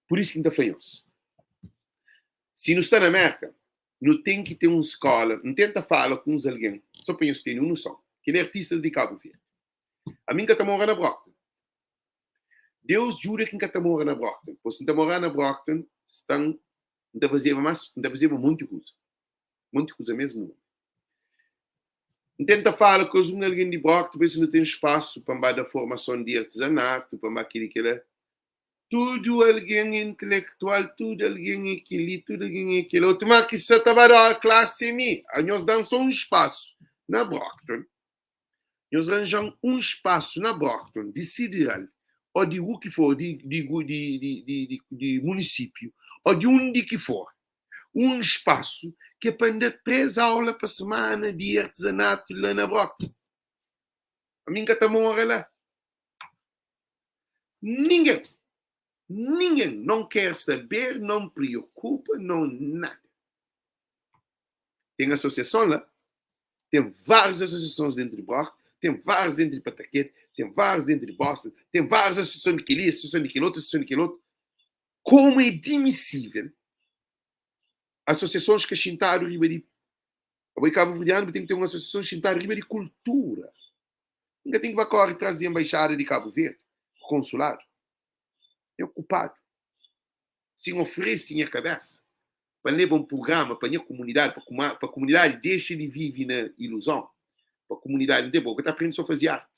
Pur isu ki N ta fla nhos, si nu sta na Merka, nu ten ki ten un skola. N tenta fala ku uns algen, so pa nhos tene un noson, kel é artistas di Kabu Verdi. Ami N ka ta mora na Brockton. Deus djuda ki N ka ta mora na Brockton, pos si N ta mora na Brockton, sta N ta fazeba mas, N ta fazeba monti kuza. Monti kuza mesmu. N tenta fala ku un algen di Brockton pa si nu ten spasu pa N ba da formason di artizanatu, pa N ba kili kila. Tudu algen é intelektual, tudu algen é kili, tudu algen é kila otu, ma ki sa ta ba da klasi é mi. Anhos da-m so un spasu na Brockton. Nhos ranja-m un spasu na Brockton, di sideral, ô di u ki for, di, di, di, di, di, di, di munisípiu, ô di undi ki for, un spasu ki é pa N da 3 aula pa semana di artizanatu la na Brockton. Ami N ka ta mora la. Ningen, ningen não quer saber, não preocupa, não nada. Ten asosiason la, ten várius asosiasons dentru di Brockton, ten várius dentru di Pawtucket, ten várius dentru di Boston, ten várius asosiason di kel-li, asosiason di kel otu, asosiason di kel otu. Komu é dimisível asosiasons ka xintadu riba di Abo é kabuverdianu, bu ten ki ten un asosiason xintadu riba di kultura. N ka ten ki ba kóre tras di enbaixada di Kabu Verdi, konsuladu. É okupadu. Si N oferese nha kabésa pa N leba un prugrama pa nha kumunidadi, pa kuma, pa kumunidadi dexa di vive na iluzon, pa kumunidadi N ten, bo ka ta aprende so faze arti.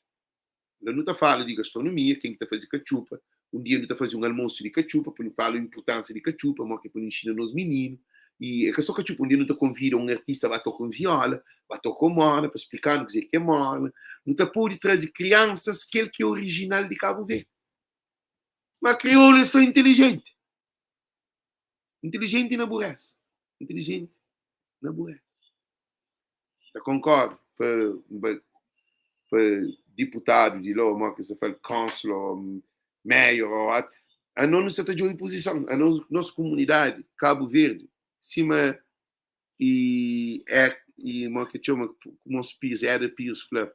La nu ta fala di gastronomia, ken ki ta faze katxupa, un dia nu ta faze un almosu di katxupa pa nu fala inpurtansia di katxupa, mo ki pa nu inxina nos mininu. I é ka so katxupa, un dia nu ta konvida un artista ba toka un viola, ba toka un morna, pa splika-nu kuzê ki é morna. Nu ta pode traze kriansas kel ki é orijinal di Kabu Verdi. Ma kriolu é so intelijenti. Inteligenti na buresa. Inteligenti na buresa. Ta konkorda pa, pa, pa diputadu di la, ou mo ki sa fala, councilor, ou mayor, ou what, ano nu sa ta djobe puzison. Ano, nos komunidadi, Kabu Verdi, sima i é, i mo ki txoma, mos Pires, Eda Pires fla,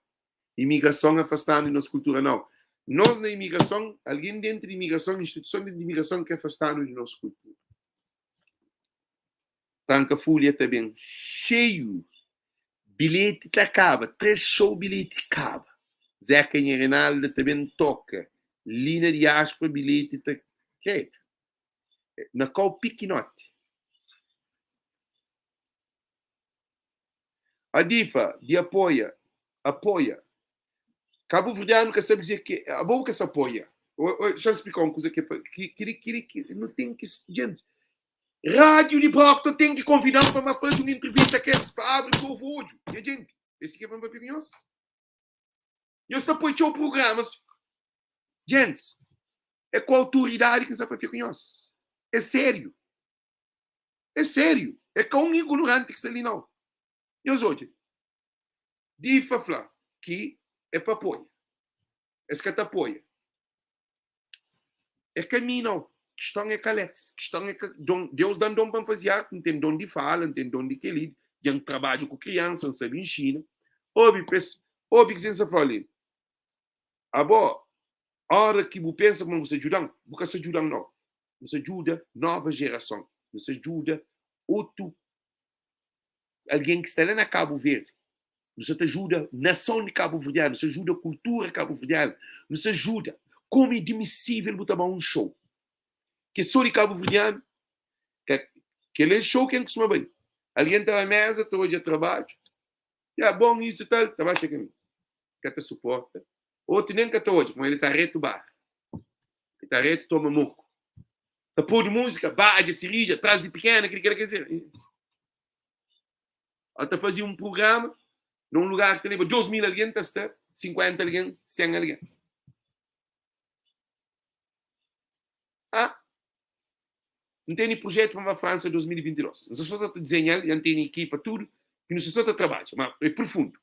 imigrason afastanu di nos kultura. Nau. Nos na imigrason, algen dentru di imigrason, instituison dentru di imigrason ki afastanu di nos kultura. Tranka Fulha ta ben xeiu, bilheti ta kaba, 3 show bilheti kaba. Zeca nha Reinalda ta ben toka li na diaspora bilheti ta kredu na kau pikinoti. Adifa di apoia, apoia. Kabuverdianu ka sabe dizer ke abo bu ka sa apoia. Xa-m splika un kuza ke pa ki ki ki ki nu ten ki gente Rádio di Brockton ten ki konvida-m pa ma faze un intrivista kes pa abri povu odju. Nha gente, esse ke pa N papia ku nhos? Nhos ta poi txeu prugramas. Gentis, é ku autoridadi ki N sta papia ku nhos. É sériu. É sériu. É ka un ignoranti ki sta li, nau. Nhos odja. Difa fla ki é pa apoia. Es ka ta apoia. É ka mi nau. Kiston é ka Alex. Kiston é ka don. Deus da-m don pa N faze arti. N ten don di fala, N ten don di kel-li. Dja N trabadja ku kriansa, N sabe inxina. Obi, obi kuzê N sta fla-u li. Abo, óra ki bu pensa kuma bu sta djuda-m, bu ka sta djuda-m nau. Bu sta djuda nova jerason. Bu sta djuda otu algen ki sta la na Kabu Verdi. Nu sta ta ajuda nason di kabuverdianu, nu sta ajuda kultura kabuverdianu, nu sta ajuda. Komu é dimisível bu ta ba un show ki é sô di kabuverdianu? Ka kel é show ki N kustuma bai. Algen ta ba méza, ta odja trabadju, ya bon isu tal, ta ba se kaminhu. Ka ta suporta. Otu nen ka ta odja, pamodi el ta retu bar, el ta retu toma moku. Ta podi múzika, badja, sirija, tras di pikena, kili kila, kel dizer. El ta faze un prugrama na un lugar ki ta leba 2000 algen, ta sta 50 algen, 100 algen. Ah, N tene projetu pa N ba Fransa 2022. N sta so ta dizenha-l, dja N tene ekipa, tudu, i nu sta so ta trabadja, ma é profundu.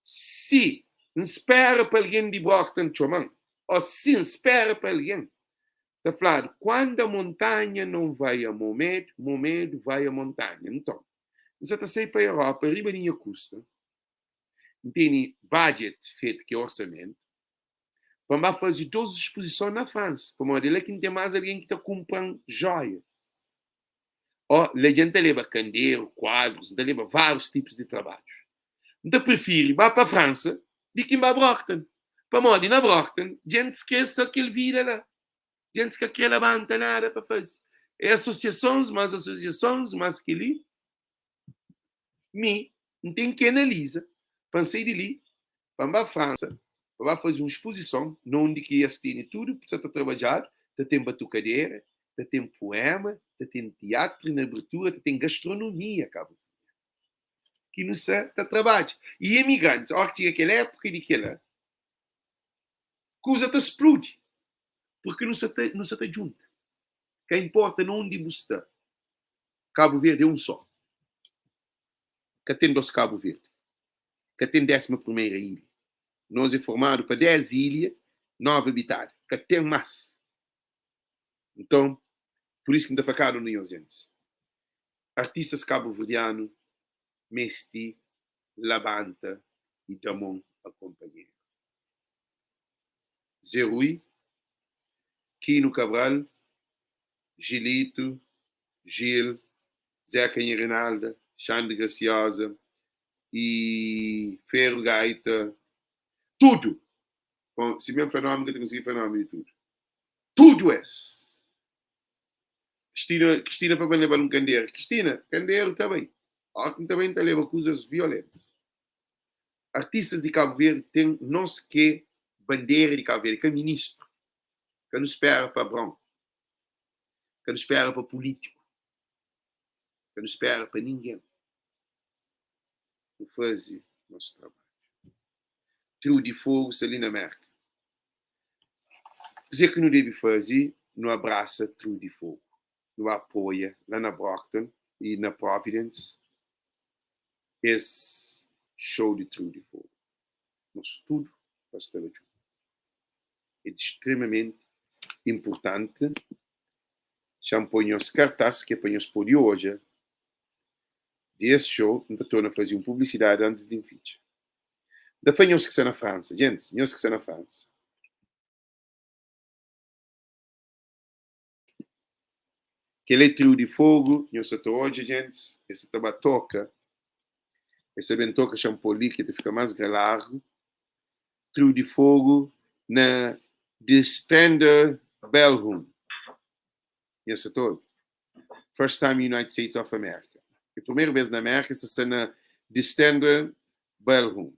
Si N spera pa algen di Brockton txoma-m, ô si N spera pa algen, ta fladu, Quando a montanha não vai a Momedo, Momedo vai a montanha. Nton, N sa ta sai pa Europa riba di nha kusta, N tene budget fetu, ki é orsamentu, pa N ba faze dos spozison na Fransa, pamodi é la ki N ten más algen ki ta kunpra-m jóias. Ó, la dja N ta leba kanderu, kuadrus, N ta leba várius tipus di trabadju. N ta prifiri ba pa Fransa di ki N ba Brockton. Pamodi na Brockton, djentis kre sa kel vida la. Djentis ka kre labanta nada pa faze. É asosiasons, más asosiasons, más kel-li. Mi, N ten ki analiza pa N sai di li pa N ba Fransa pa ba faze un spozison na undi ki es tene tudu ki sa ta trabadjadu, ta ten batukadera, ta ten puema, ta ten tiatru na abertura, ta ten gastronomia Kabu Verdi ki nu sa ta trabadja. I imigrantis, óra ki txiga kel épuka di kel-la, kuza ta spludi, purki nu sa ta nu sa ta djunta. Ka inporta na undi bu sta, Kabu Verdi é un só. Ka ten dos Kabu Verdi. Ka ten désima primeira ilha. Nos é formadu pa 10 ilha, 9 abitada. Ka ten más. Nton, pur isu ki N ta fla kada un di nhos, gentis, artistas kabuverdianu meste labanta i da mon a konpanheru. Zé Rui, Kino Cabral, Gilito, Gil, Zeca Nha Rinalda, Xande Graciosa e Ferro Gaita, tudo! Bom, si mesmo fla nomi, ka ta konsigi fla nomi di tudu. Tudu es! Cristina, Cristina fla pa N leba-l un kanderu. Cristina, kanderu ta bai. Óra ki N ta bai, N ta leba kuzas violentus. Artistas di Kabu Verdi ten nos ke bandera di Kabu Verdi, ka ministru. Ka nu spera pa Abraon. Ka nu spera pa pulítiku. Ka nu spera pa ningen. Nu faze nos trabadju. Triu di Fogu sta li na Mérka. Kuzê ki nu debe faze? Nu abrasa Triu di Fogu. Nu apoia la na Brockton i na Providence es show di Triu di Fogu. Nos tudu pa sta la djuntu. É di stremamenti inpurtanti. Xa-m poi nhos kartas ki é pa nhos pode odja di es show. N ta torna faze un publisidadi antis di N fitxa. N ta fla nhos ki sta na Fransa, gentis, nhos ki sta na Fransa. Kel é Triu di Fogu, nhos sa ta odja, gentis, es sa ta ba toka, es ta ben toka xa-m pô li ki ta fika más largu. Triu di Fogu na The Standard Ballroom. Nhos sa ta obi? First time United States of America. É primeru bês na Amérika, es ta sta na The Standard Ballroom.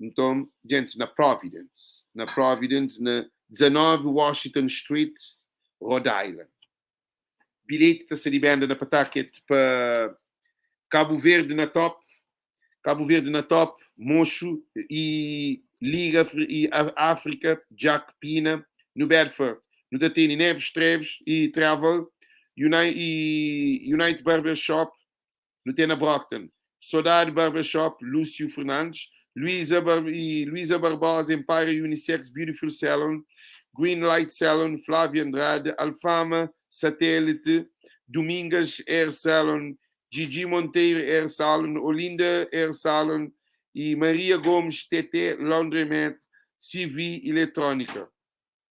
Nton, gentis, na Providence, na Providence, na 19 Washington Street, Rhode Island. Bilheti ta sta di benda na Pawtucket pa Kabu Verdi na top. Cabo Verde na top, Moxo e Liga e África, Jack Pina, no Bedford. Nu ta tene Neves Treves e Travel, Unite, e Unite Barber Shop, nu ten na Brockton. Sodade Barber Shop, Lúcio Fernandes, Luísa Bar e Luísa Barbosa, Empire Unisex Beautiful Salon, Green Light Salon, Flávia Andrade, Alfama Satélite, Domingas Hair Salon, Gigi Monteiro Hair Salon, Olinda Hair Salon e Maria Gomes TT Laundromat, CV Eletrônica.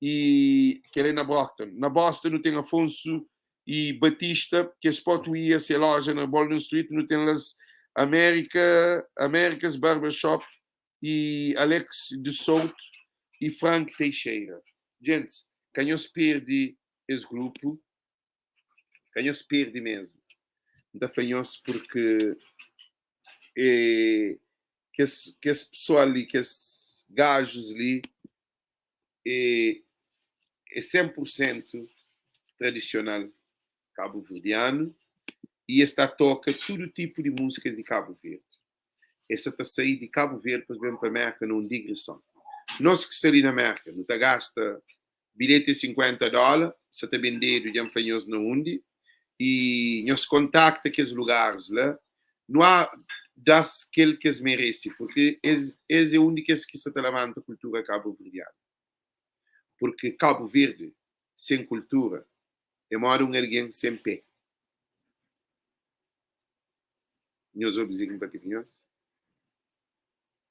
E kel é na Brockton. Na Boston nu ten Afonso e Batista, que é Spot Wear, se loja na Bolden Street, nu ten Las América, Américas Barbershop e Alex de Souto e Frank Teixeira. Gente, ka nhos perde es grupo, ka nhos perde mesmo. N ta fla nhos porque é, kes pessoal li, kes gajos li, é 100% tradicional cabo-verdiano e es ta toca tudo tipo de músicas de Cabo Verde. Essa ta sair de Cabo Verde para vir para América numa digressão. Nós que está ali na América, não tá gasta bilhete 50 dólares, você está vendendo de anfanhos na onde e nós contacta aqueles lugares lá, não há das aquele que eles merecem, porque esse é o único que se levanta a cultura cabo-verdiana. Porque Cabo Verde, sem cultura, é mora um alguém sem pé. Nós ouvimos aqui para nós.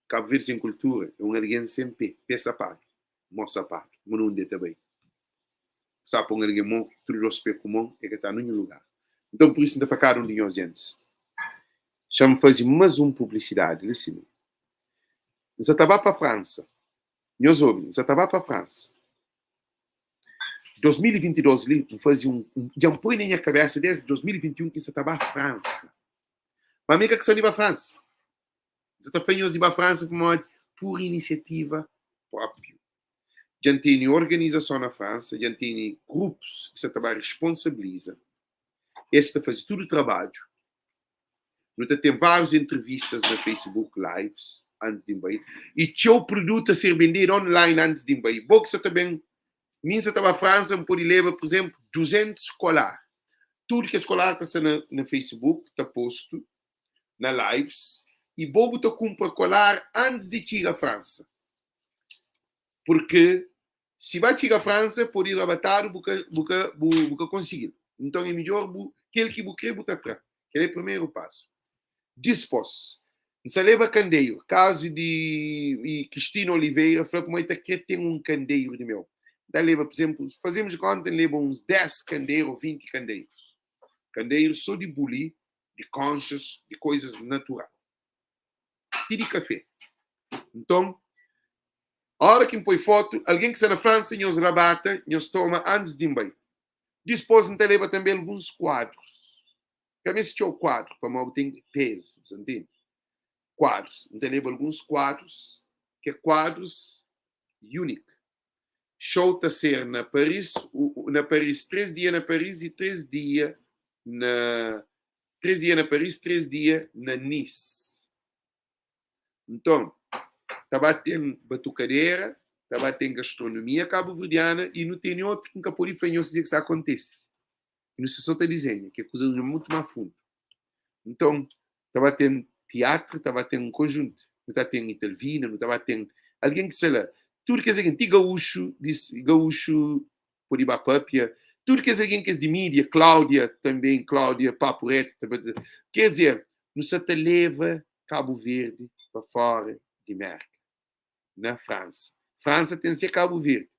Cabo Verde sem cultura é um alguém sem pé, pé sapato, mó sapato, mas não também. Sabe um alguém mó, tudo os pé comum, é que está num lugar. Então, por isso, ainda ficaram de nós, gente. Chama fazer mais uma publicidade, assim. Você estava para a França. Nós ouvimos, você estava para a França. 2022 ali, fazia já me põe na minha cabeça desde 2021 que você estava à França. Mas me que você para a França. Você está fazendo para a França como por iniciativa própria. Já tem organização na França, já tem grupos que você também responsabiliza. Esse está fazendo todo o trabalho. Não tem várias entrevistas na Facebook Lives antes de ir. E tinha o produto a ser vendido online antes de ir. Bom que você também Minha estava na França, pode levar, por exemplo, 200 colar. Tudo que é escolar está na Facebook, está posto, na lives, e bobo está compra colar antes de chegar à França. Porque se vai chegar à França, pode ir abatar, buca conseguir. Então é melhor aquele que bu quer botar atrás. Aquele é o primeiro passo. Depois, se leva candeeiro. Caso de e Cristina Oliveira, falou como é que tem um candeeiro de meu. Então, leva, por exemplo, fazemos conta, leva uns 10 candeeiros ou 20 candeeiros. Candeeiros só de buli, de conchas, de coisas naturais. Tire café. Então, a hora que põe foto, alguém que está na França, nos rabata, nos toma antes de ir. Depois, então, leva também alguns quadros. Também se o quadro, para não tem peso, você entende? Quadros. Então, leva alguns quadros, que é quadros únicos. Show está a ser na Paris, na Paris, 3 dias na Paris e 3 dias na Paris, 3 dias na Nice. Então, estava tendo batucadeira, estava tendo gastronomia cabo-verdiana e não tem outro que nunca pode fazer dizer que isso acontece. E não se só está dizendo, que é coisa muito mais fundo. Então, estava tendo teatro, estava tendo um conjunto, não estava tendo Italvina, não estava tendo alguém que sei lá, tudo que é alguém, gaúcho, disse gaúcho, por Ibapapia, tudo que é alguém que é de mídia, Cláudia também, Cláudia Papo Reto, também, quer dizer, no se te leva Cabo Verde para fora de América, na França. França tem que ser Cabo Verde,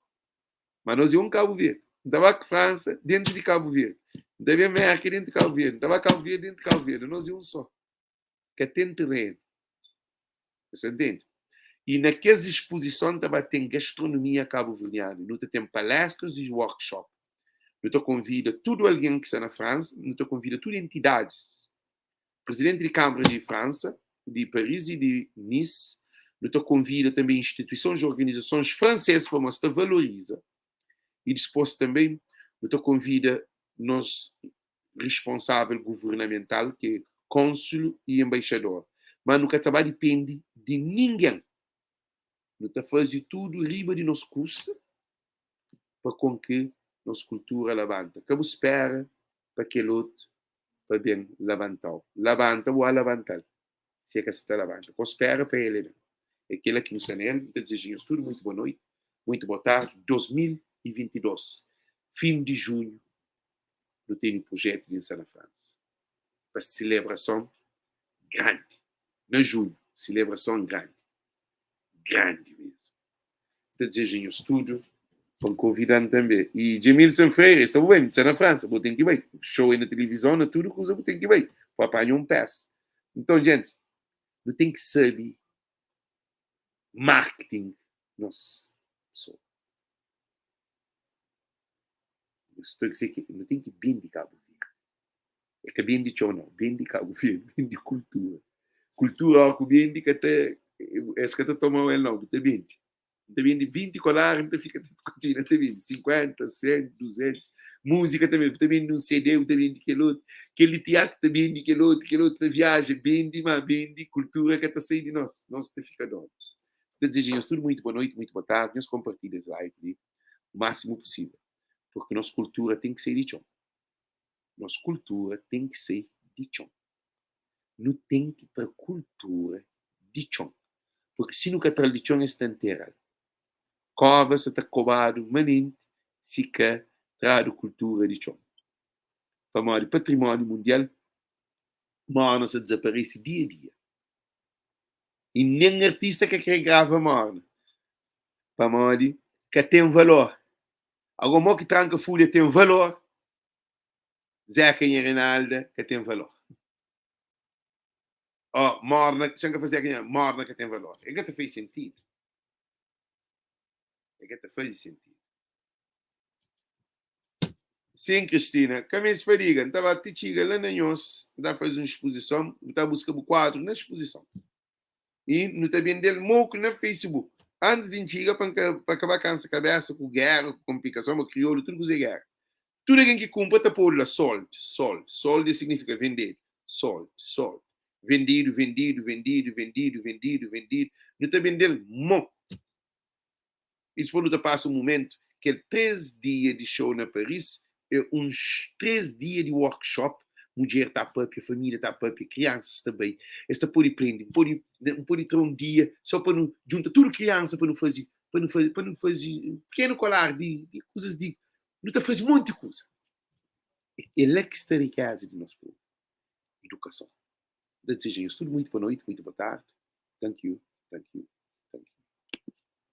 mas nós é um Cabo Verde. Estava com França dentro de Cabo Verde. Não América dentro de Cabo Verde. Estava Cabo Verde dentro de Cabo Verde. Nós é um só. Que tem terreno. Você entende? E naquelas exposições também tem gastronomia cabo-verdiana. Não tem palestras e workshop. Não te convida tudo alguém que está na França, não te convida tudo entidades. Presidente de Câmara de França, de Paris e de Nice, não te convida também instituições e organizações francesas para mostrar valoriza. E depois também não te convida nós responsável governamental, que é cônsul e embaixador. Má nu ka ta ba dipende di ningen. Nu ta faze tudu riba di nos kusta pa kon ki nos kultura labanta. Ka bu spera pa kel otu pa ben labanta-u. Labanta bu a labanta-l si e ka sa ta labanta. Ka bu spera pa el e ben. É kela ki nu sta na el. Nu ta dizeja nhos tudu muitu boa noiti, muitu boa tardi. 2022, fin di junhu, nu tene projetu di N sta na Fransa pa selebrason grandi. Na junhu, selebrason grandi. Grandi mesmu. N ta dizeja nhos tudu pa N konvida-m tanbe. I Djemilson Freire, sa bu bai, N sta na Fransa, bu ten ki bai. Show é na tilivizon, na tudu kuza bu ten ki bai pa panha un pesa. Nton, djentis, nu ten ki sabe marketing nos pesoa. Nu ten ki bende Kabu Verdi. É ka bende txon nau, bende Kabu Verdi, bende kultura. Kultura óra ku bende ka ta, es ka ta toma-u el nau, bu ta bende. N ta bende 20 kolar, N ta fika ta kontinua ta bende 50, 100, 200. Múzika tanbe, bu ta bende un CD, bu ta bende kel otu. Kel di tiatu ta bende kel otu, kel otu ta viaja, bende ma bende, kultura ka ta sai di nos, nos ta fika donu. N ta dizeja nhos tudu muitu boa noiti, muitu boa tardi, nhos konpartilha es live li o másimu pusível, purki nos kultura ten ki sai di txon. Nos kultura ten ki sai di txon. Nu ten ki tra kultura di txon, purki si nu ka tra-l di txon es ta ntera-l. Kóba sa ta kobadu manenti si ka tradu kultura di txon. Pamodi patrimóniu mundial morna sa dizaparese dia-dia. I nen artista ka kre grava morna, pamodi ka ten valor. Agó mo ki tranka fulha ten valor, Zeca nha Reinalda ka ten valor. Oh, morna, txan ka faze Zeca nha, morna ka ten valor. E ka ta faze sentidu. E ka ta faze sentidu. Sim, Cristina, ka meste fadiga. N ta ba ti txiga la na nhos, N ta faze un spozison, bu ta buska bu kuadru na spozison. I nu ta bende-l moku na Facebook. Antis di N txiga, pa N ka, pa ka ba kansa kabesa ku géra, ku konplikason, ma kriolu tudu kuza é géra. Tudu algen ki kunpra ta podu la sold, sold, sold é signifika vendedu, sold, sold, vendidu, vendidu, vendidu, vendidu, vendidu, vendidu. Nu ta bende-l moku. I dipôs nu ta pasa un mumentu, kel 3 dia di show na Paris é uns 3 dia di workshop, mudjer ta papia, família ta papia, kriansas ta bai, es ta pode prende, N pode N pode tra un dia só pa nu djunta tudu kriansa pa nu faze pa nu faze pa nu faze un pikenu kolar di di kuzas di nu ta faze monti kuza. É la ki sta rikeza di nos povu, idukason. N ta dizeja nhos tudu muitu boa noiti, muitu boa tardi. Thank you, thank you.